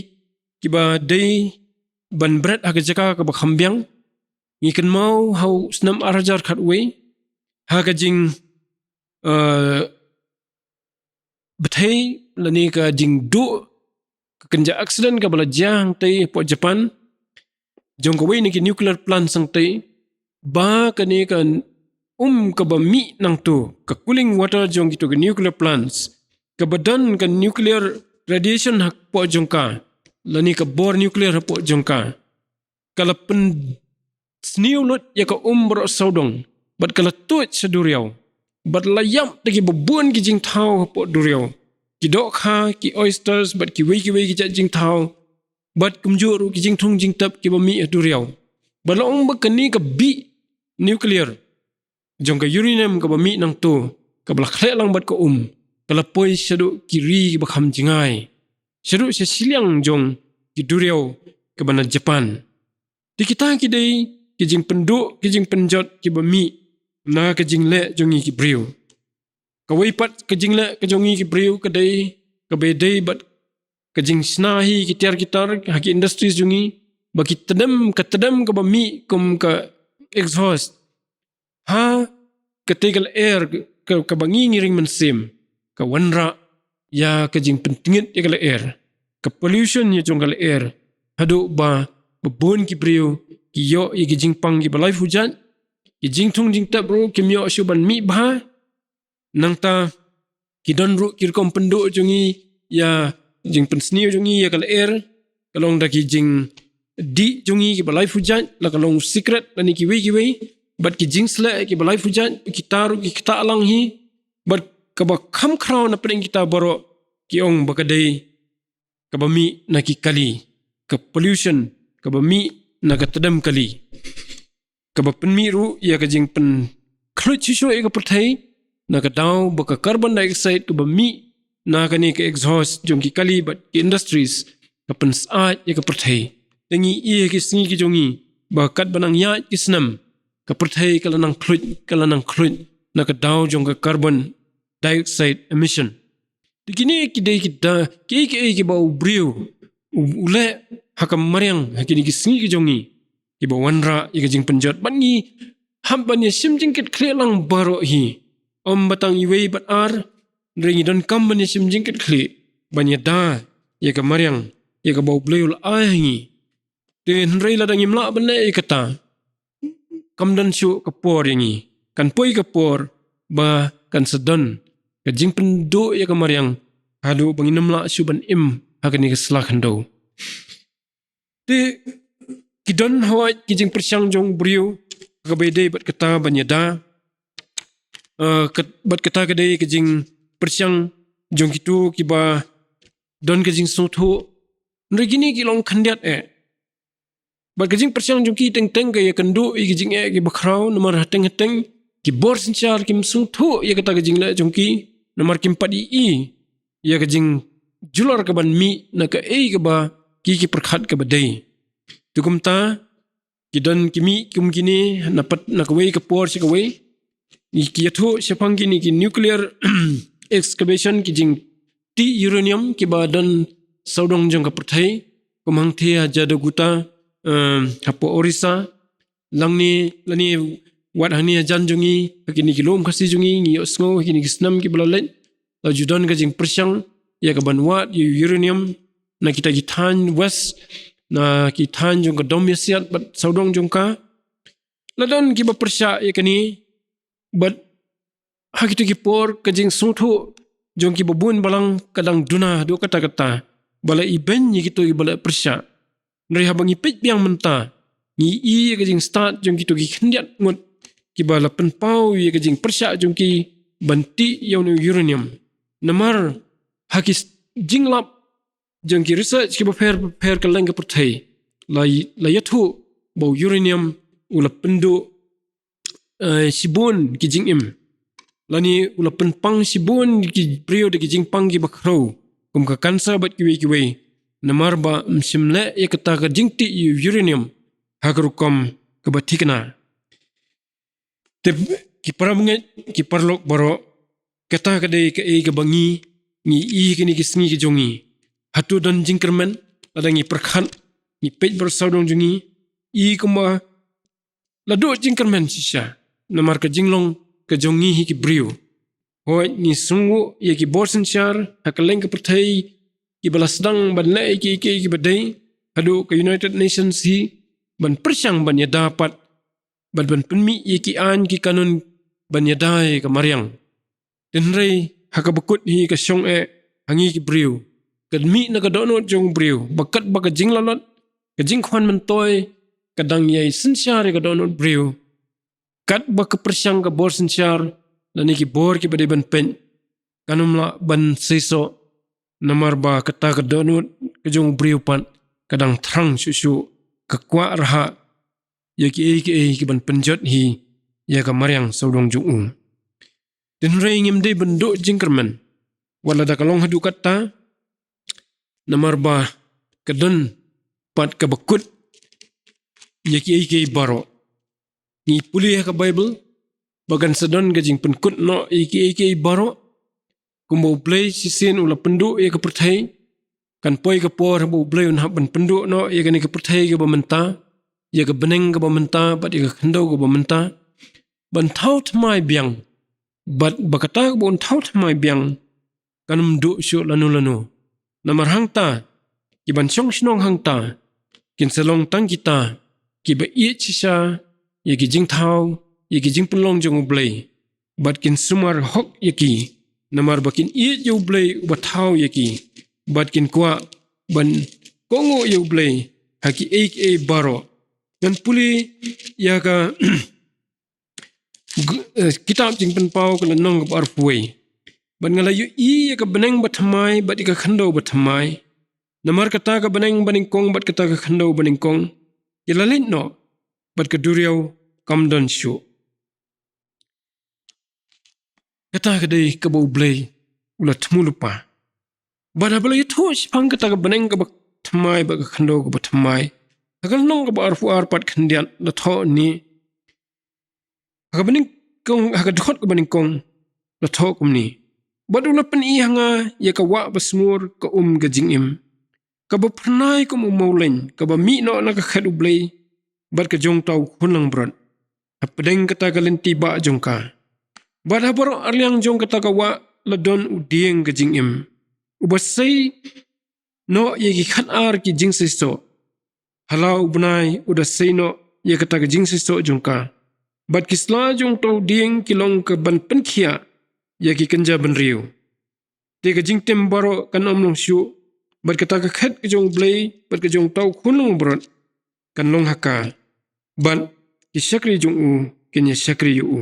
kiba dei ban bret ha ka jaka kaba kham biang. Ngi kynmaw ha u snem ar hajar khatwei, ha ka jing, eh, bthei lane ka jingduh, ka kynja accident kaba la jia hangtei hapoh Japan, jong kawei na ki nuclear plant hangtei, ba kane ka um kaba mih nangto, ka cooling water jong kito ki nuclear plants, kaba don ka nuclear radiation hapoh jong ka, lane ka bor nuclear hapoh jong ka, ka la pynsniew lut ïa ka um baroh sawdong, bad ka la tuid sha duriaw, bad la ïap da kiba bun ki jingthaw hapoh duriaw, ki dohkha, ki oysters, bad kiwei kiwei ki jait jingthaw, bad kumjuh ruh ki jingthung jingtep kiba mih ha duriaw. Bad la ong ba kane ka bih nuclear jong ka uranium kaba mih nangto, kaba la khleh lang bad ka um, ka la poi shaduh ki ri kiba kham jngai, shaduh sha shiliang jong ki duriaw, kaba na Japan. Te kita ki dei ki jingpynduh, ki jingpynjot kiba mih na ka jingleh jong ngi ki briew. Kawei pat ka jingleh ka jong ngi ki briew ka dei, kaba dei bad ka jingshna hi ki tiar ki tar ha ki industries jong ngi, ba ki tdem, ka tdem kaba mih kum ka exhaust ha katei ka lyer, ka, kaba ngi ngi ring mynsiem, ka wanrah ïa ka jingpyntngit ïa ka lyer, ka pollution ïa jong ka lyer, haduh ba, ba bun ki briew ki ïoh ïa ki jingpang kiba laiphew jait, ki jingthung jingtep ruh kim ïoh shuh ban mih bha. Nangta ki don ruh ki rukom pynduh jong ngi ïa jingpynsniew jong ngi ïa ka lyer, ka long da ki jingdih jong ngi kiba laiphew jait, la ka long sikret lane kiwei kiwei, bad ki jingsleh kiba laiphew jait, kita ruh ki ktah lang hi, bad kaba kham khraw na pdeng kita baroh ki ong ba ka dei kaba mih na ki kali, ka pollution, kaba mih na ka tdem kali, kaba pynmih ruh ïa ka jingpynkhluit shuh shuh ïa ka pyrthei, na ka daw ba ka carbon dioxide kaba mih na kane ka exhaust jong ki kali bad ki industries ka pynsyaid ïa ka pyrthei. Te ngi ïohi ha ki sngi ki jong ngi ba katba nang ïaid ki snem, ka pyrthei ka la nang khluit, ka la nang khluit na ka daw jong ka carbon dioxide emission. Te kine ki dei ki da, kiei kiei kiba u briew u, u leh ha ka mariang ha kine ki sngi ki jong ngi, kiba wanrah ïa ka jingpynjot bad ngi hap ban ïa shim jingkitkhlieh lang baroh hi. Ym ba tang iwei bad ar, hynrei ngi donkam ban ïa shim jingkitkhlieh ban ïada ïa ka mariang ïa kaba u Blei u la ai ha ngi. Te hynrei lada ngim lah ban leh ïa kata, kam don shuh ka por ïa ngi. Kan poi ka por ba kan sa don ka jingpynduh ïa ka mariang haduh ba ngin ym lah shuh ban im ha kane ka sla khyndew. Te ki don hawai ki jingpyrshang jong u briew, kaba dei bad kata ban ïada, eh, kat-, bad kata ka dei ka jingpyrshang jong kito kiba don ka jingsngewthuh. Hynrei kine ki long khyndiat eh. Bad ka jingpyrshang jong ki teng teng ka ïakynduh ïa ki jingeh kiba khraw, namar hateng hateng ki bor synshar kim sngewthuh ïa kata ka jingleh jong ki, namar kim pat ïohi ïa ka jingjulor kaban mih na kaei kaba ki, ki pyrkhat kaba dei. Te kumta ki don ki mih kum kine na pat na kawei ka por sha kawei. Ki ïathuh shaphang kine ki nuclear excavation, ki jingtih uranium kiba don sawdong jong ka pyrthei, kum hangthie ha Jadoguta, eh, hapoh Orissa, lane, lane wat hangne hajan jong ngi, ha kine ki lum Khasi jong ngi, ngi ïohsngew ha kine ki snem kiba la leit la ju don ka jingpyrshang ïa kaban wad ïa u uranium na kita ki thaiñ West, na ki thaiñ jong ka Dom Ïasiat bad sawdong jong ka. La don kiba pyrshah ïa kane, bad ha kito ki por ka jingsngewthuh jong kiba bun balang ka dang duna haduh katta katta ba la ibeiñ ïa kito kiba la pyrshah. Hynrei haba ngi peit biang mynta, ngi ïohi ïa ka jingstad jong kito ki khyndiat ngut kiba la pynpaw ïa ka jingpyrshah jong ki ban tih ïa une u uranium. Namar ha ki s-, jinglap jong ki research kiba pher pher kylleng ka pyrthei, la, la ïathuh ba u uranium u la pynduh, eh, shibun ki jingim, lane u la pynpang shibun ki briew da ki jingpang kiba khraw, kum ka cancer bad kiwei kiwei, namar ba ym shym leh ïa kata ka jingtih ïa u uranium ha ka rukom kaba thikna. Te ki para bangeit, ki paralok baroh, kata ka dei kaei kaba ngi, ngi ïohi kine ki sngi ki jong ngi. Hato don jingkyrmen? Lada ngi pyrkhat, ngi peit baroh sawdong jong ngi, i kumba la duh jingkyrmen shisha, namar ka jinglong ka jong ngi hi ki briew. Hooid, ngi sngewnguh ïa ki bor synshar ha kylleng ka pyrthei kiba la sdang ban leh ïa kiei kiei kiba dei, haduh ka United Nations hi ban pyrshang ban ïada pat, bad ban pynmih ïa ki aiñ ki kanun ban ïada ïa ka mariang. Hynrei ha kaba kut hi ka shong eh ha ngi ki briew, ka mih na ka dohnud jong u briew ba katba ka jinglalot, ka jingkhwan myntoi ka dang ïai synshar ïa ka dohnud briew, katba ka pyrshang ka bor synshar lane ki bor kiba dei ban peit, kan ym lah ban seisoh, namar ba kata ka dohnud ka jong u briew pat ka dang thrang shuh shuh, ka kwah rhah ïa kiei kiei kiban pynjot hi ïa ka mariang sawdong jong u. Hynrei ngim dei ban duh jingkyrmen wat lada ka long haduh katta, namar ba ka don pat kaba kut ïa kiei kiei baroh. Ngi pule ha ka Baibl ba kan sa don ka jingpynkut noh ïa kiei kiei baroh, kumba U Blei shisien u la pynduh ïa ka pyrthei. Kan poi ka por ba U Blei un hap ban pynduh noh ïa kane ka pyrthei kaba mynta, ïa ka bneng kaba mynta bad ïa ka khyndew kaba mynta, ban thaw thymmai biang. Bad ba kata kaba un thaw thymmai biang kan ym duh shuh lano lano. Namar hangta, ki ban shong shnong hangta kin sa long tang kita kiba ïeit shisha ïa ki jingthaw, ïa ki jingpynlong jong U Blei, bad kin sumar hok ïa ki, namar ba kin ïeit ïa U Blei uba thaw ïa ki, bad kin kwah ban kohnguh ïa U Blei ha kiei kiei baroh. Ngan pule ïa ka gu-, eh, kitab Jingpynpaw ka lynnong kaba arphew wei. Bad nga la ïohi ïa ka bneng bathymmai bad ïa ka khyndew bathymmai. Namar kata ka bneng banyngkong bad kata ka khyndew banyngkong ki la leit noh, bad ka duriaw kam don shuh. Kata ka dei kaba U Blei u la thmu lypa. Bad haba la ïathuh shaphang kata ka bneng kaba thymmai bad ka khyndew kaba thymmai, ha ka lynnong kaba arphew ar pat khyndiat la thoh ne, ha ka banyngkong, ha ka dkhot kaba nyngkong la thoh kumne: Bad u la pyni ha nga ïa ka wah basngur ka um ka jingim, kaba phyrnai kum u mawleiñ, kaba mih noh na ka khet U Blei bad ka jong uta u khun langbrot, hapdeng kata ka lynti bah jong ka. Bad ha baroh arliang jong kata ka wah la don u dieng ka jingim, uba sei noh ïa ki khat ar ki jingseisoh. Ha la u bnai u da sei noh ïa kata ka jingseisoh jong ka, bad ki sla jong uta u dieng ki long ka ban pynkhiah ïa ki kynja bynriew. Te ka jingtim baroh kan ym long shuh, bad kata ka khet ka jong U Blei bad ka jong uta u khun langbrot kan long ha ka, bad ki shakri jong u kin ïa shakri ïa u,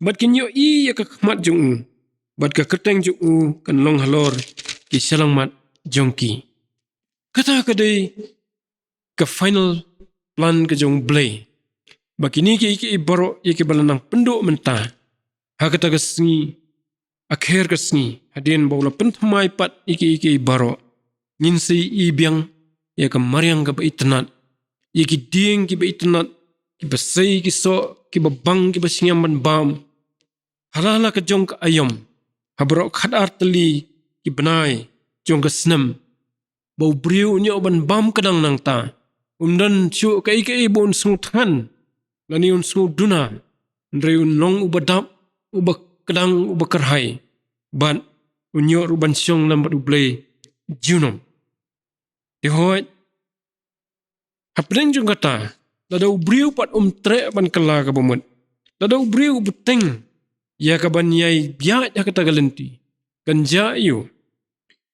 bad kin ïohi ïa ka khmat jong u, bad ka kyrteng jong u kan long halor ki shyllangmat jong ki. Kata ka dei ka final plan ka jong U Blei, ba kine kiei kiei baroh ïa kiba la nang pynduh mynta, ha kata ka sngi, ha kher ka sngi, hadien ba u la pynthymmai pat ïa kiei kiei baroh, ngin sa ïohi biang ïa ka mariang kaba itynnad, ïa ki dieng kiba itynnad, kiba sei ki soh, kiba bang, kiba shngiam ban bam. Ha la la ka jong ka aïom, ha baroh khat ar tylli ki bnai jong ka snem, ba u briew un ïoh ban bam kdang nangta, um don shuh kaei kaei ba un sngewthngan lane un sngewduna, hynrei un long uba dap, uba kdang, uba kyrhai, bad un ïoh ruh ban shong lem bad U Blei junom. Te hooid, hapdeng jong kata, lada u briew pat um treh ban kylla kaba mut, lada u briew u bteng ïa ka ban ïai ïaid ha kata ka lynti, kan jia aiu?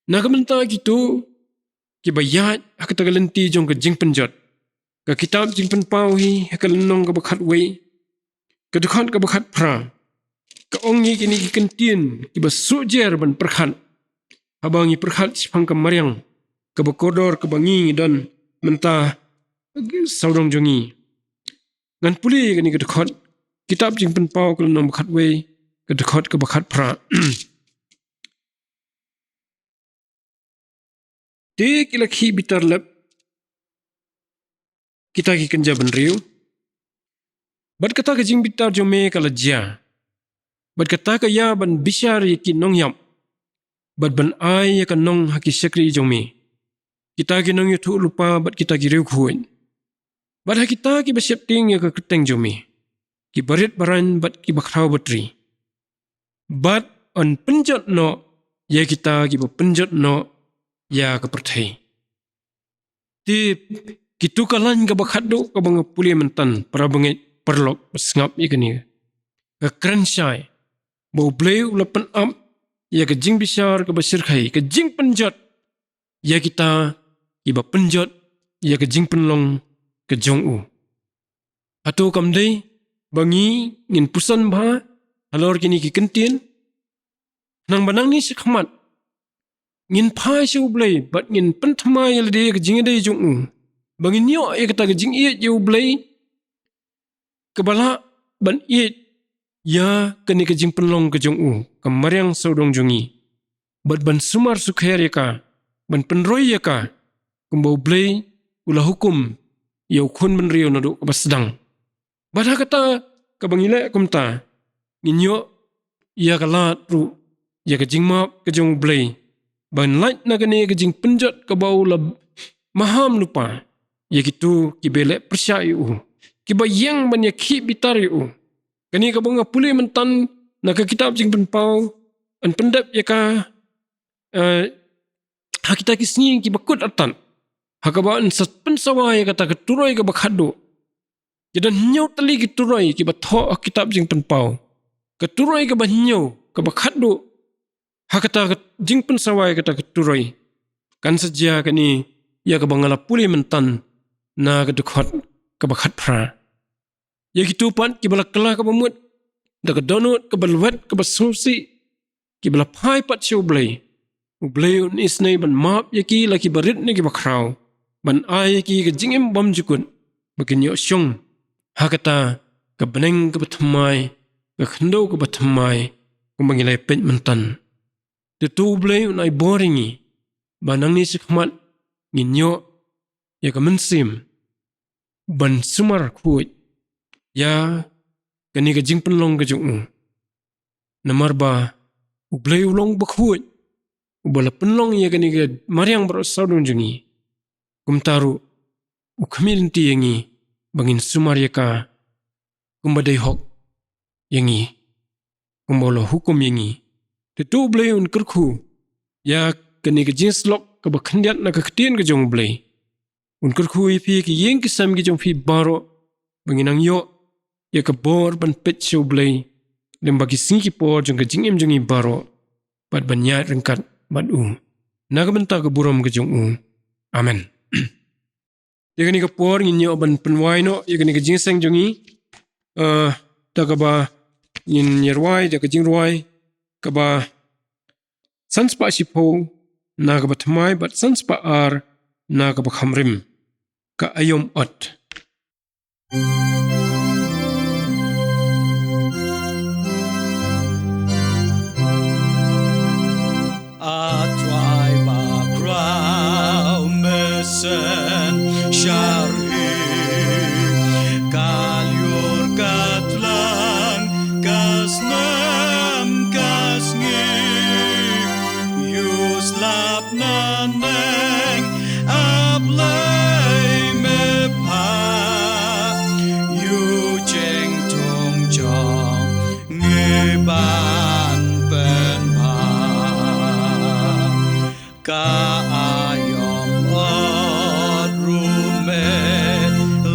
Na ka bynta kito kiba ïaid ha kata ka lynti jong ka jingpynjot, ka kitab Jingpynpaw hi, ha ka lynnong kaba khatwei, ka dkhot kaba khatphra, ka ong ïa kine ki kyntien kiba suk jer ban pyrkhat haba ngi pyrkhat shaphang ka mariang kaba kordor kaba ngi ngi don mynta sawdong jong ngi. Ngan pule ïa kane ka dkhot, kitab Jingpynpaw ka lynnong ba khatwei, ka dkhot kaba khatphra. Te ki la khih bitar lep kita ki kynja bynriew, bad kata ka jingbitar jong me ka la jia, bad kata ka ïa ban bishar ïa ki nongïap, bad ban ai ïa ka nong ha ki shakri jong me, kita ki nongïathuhlypa bad kita ki riewkhuid, bad ha kita kiba sheptieng ïa ka kyrteng jong me, kiba rit baraiñ bad kiba khraw batri. Bad yn pynjot noh ïa kita kiba pynjot noh ïa ka pyrthei. Te kito ka lain kaba khatduh kaba nga pule mynta, para bangeit paralok ba sngap ïa kane, ka kren shai ba U Blei u la pynap ïa ka jingbishar kaba shyrkhei, ka jingpynjot ïa kita kiba pynjot ïa ka jingpynlong ka jong u. Hato kam dei ba ngi ngin puson bha halor kine ki kyntien? Khnang ba nangne shakhmat ngin phai sha U Blei bad ngin pynthymmai ïa lade ïa ka jingïadei jong u, ba ngin ïoh ïa kata ka jingïeit ïa U Blei, kaba lah ban ïeit ïa kane ka jingpynlong ka jong u, ka mariang sawdong jong ngi, bad ban sumar sukher ïa ka, ban pynroi ïa ka, kumba U Blei u la hukum ïa u khun bynriew naduh kaba sdang. Bad ha kata kaba ngi leh kumta, ngin ïoh ïa ka lad ruh ïa ka jingmap ka jong U Blei ban lait na kane ka jingpynjot kaba u la maham lypa ïa kito kiba leh pyrshah ïa u, kiba ïeng ban ïakhih bitar ïa u. Kane kaba nga pule mynta na ka kitab Jingpynpaw, yn pyndep ïa ka, eh, ha kita ki sngi kiba kut artat, ha kaba yn sa pynsawa ïa kata ka turoi kaba khatduh. Ki don hynñiew tylli ki turoi kiba thoh ha kitab Jingpynpaw. Ka turoi kaba hynñiew kaba khatduh ha kata ka jingpynsawa ïa kata ka turoi, kan sa jia kane ïa kaba nga la pule mynta na ka dkhot kaba khatphra. Ïa kito pat kiba la kylla kaba mut da ka dohnud kaba lwet kaba sngewsih, kiba la phai pat sha U Blei, U Blei un isynei ban map ïa ki, la kiba rit ne kiba khraw, ban ai ïa ki ka jingim bymjukut, ba kin ïoh shong ha kata ka bneng kaba thymmai, ka khyndew kaba thymmai, kumba ngi la peit mynta. Te to U Blei un ai bor ïa ngi ba nangne shakhmat ngin ïoh ïa ka mynsiem ban sumar khuid ïa kane ka jingpynlong ka jong u. Namar ba U Blei u long bakhuid, uba la pynlong ïa kane ka mariang baroh sawdong jong ngi. Kumta ruh u khmih lynti ïa ngi ba ngin sumar ïa ka kumba dei hok ïa ngi, kumba u la hukum ïa ngi. Te to U Blei un kyrkhu ïa kane ka jingsyllok kaba khyndiat na ka ktien ka jong U Blei. Un kyrkhu ïa phi ki ïing ki sem ki jong phi baroh, ba ngin nang ïoh ïa ka bor ban peit sha U Blei lem bad ki sngi ki por jong ka jingim jong ngi baroh, bad ban ïaid ryngkat bad u na ka bynta ka burom ka jong u. Amen. Ïa kane ka por ngin ïoh ban pynwai noh ïa kane ka jingïaseng jong ngi, eh, da kaba ngin ïa rwai da ka jingrwai kaba san spah shiphew na kaba thymmai bad san spah ar na kaba kham rim, Ka Aïom Ot. A Trai ba khraw, me sngewsih sharhi, ka lyiur ka tlang, ka snem ka sngi, ïoh slap naneng, A Blei me phah, ïoh jingthung jong ngi ban pynbha. Ka Aïom Ot ruh me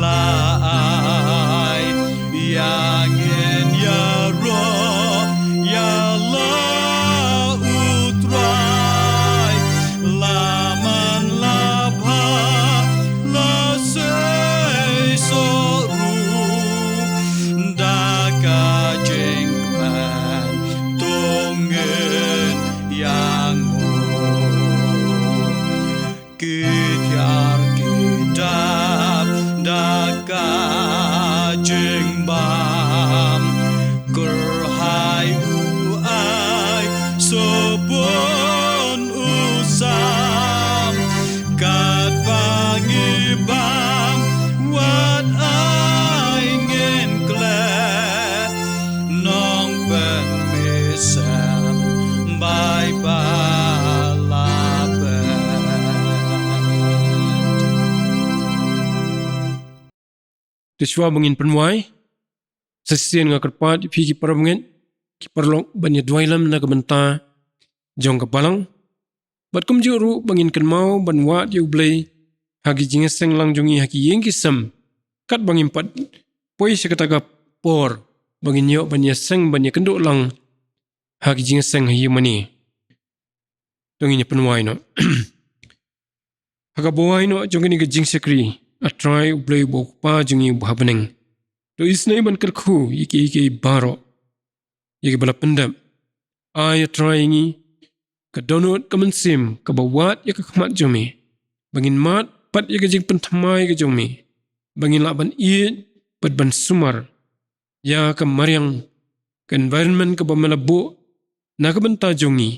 la ai ïa ngin ïaroh ïa la U Trai, la man la bha la seisoh ruh, da ka jingkmen to ngin ïa nguh. Ki thiar ki dap da ka jingbam, kyrhai u ai subun u sam, katba ngi bam wat ai ngin klet, nongpynmih sem bai ba la phet. Te shuwa ba ngin pynwai, sa shisien nga kyrpad ïa phi ki parabangeit, ki paralok ban ïa duwai lem na ka bynta jong ka balang. Bad kumjuh ruh ba ngin kynmaw ban wad ïa U Blei ha ki jingïaseng lang jong ngi ha ki ïing ki sem, katba ngim pat poi sha kata ka por ba ngin ïoh ban ïaseng ban ïakynduh lang ha ki jingïaseng ha ïing mane. To ngin ïa pynwai noh. Ha kaba wai noh jong kane ka jingshakri, A Trai U Blei uba U Kpa jong ngi uba ha bneng, to isynei ban kyrkhu ïa kiei kiei baroh ïa kiba la pyndep. Ai A Trai ïa ngi ka dohnud ka mynsiem kaba wad ïa ka khmat jong me, ba ngin mad pat ïa ka jingpynthymmai ka jong me, ba ngin lah ban ïeit bad ban sumar ïa ka mariang, ka environment kaba me la buh na ka bynta jong ngi,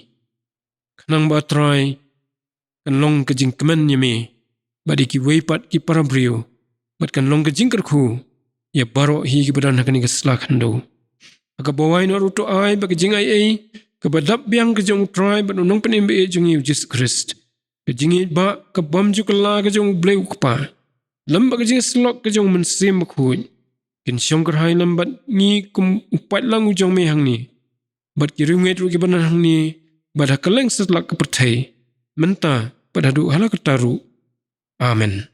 khnang ba A Trai kan long ka jingkmen ïa me bad ïa kiwei pat ki parabriew, bad kan long ka jingkyrkhu ïa baroh hi kiba don ha kane ka sla khyndew. Ha kaba wai noh ruh to ai ba ka jingaiei kaba dap biang ka jong U Trai bad U Nongpynim ba ïeit jong ngi U Jisu Khrist, ka jingïeit ba ka bym ju kylla ka jong U Blei U Kpa, lem bad ka jingïasyllok ka jong U Mynsiem Bakhuid, kin shong kyrhai lem bad ngi kum u paidlang u jong me hangne, bad ki riewngeit ruh kiba don hangne, bad ha kylleng satlak ka pyrthei, mynta bad haduh hala karta ruh. Amen.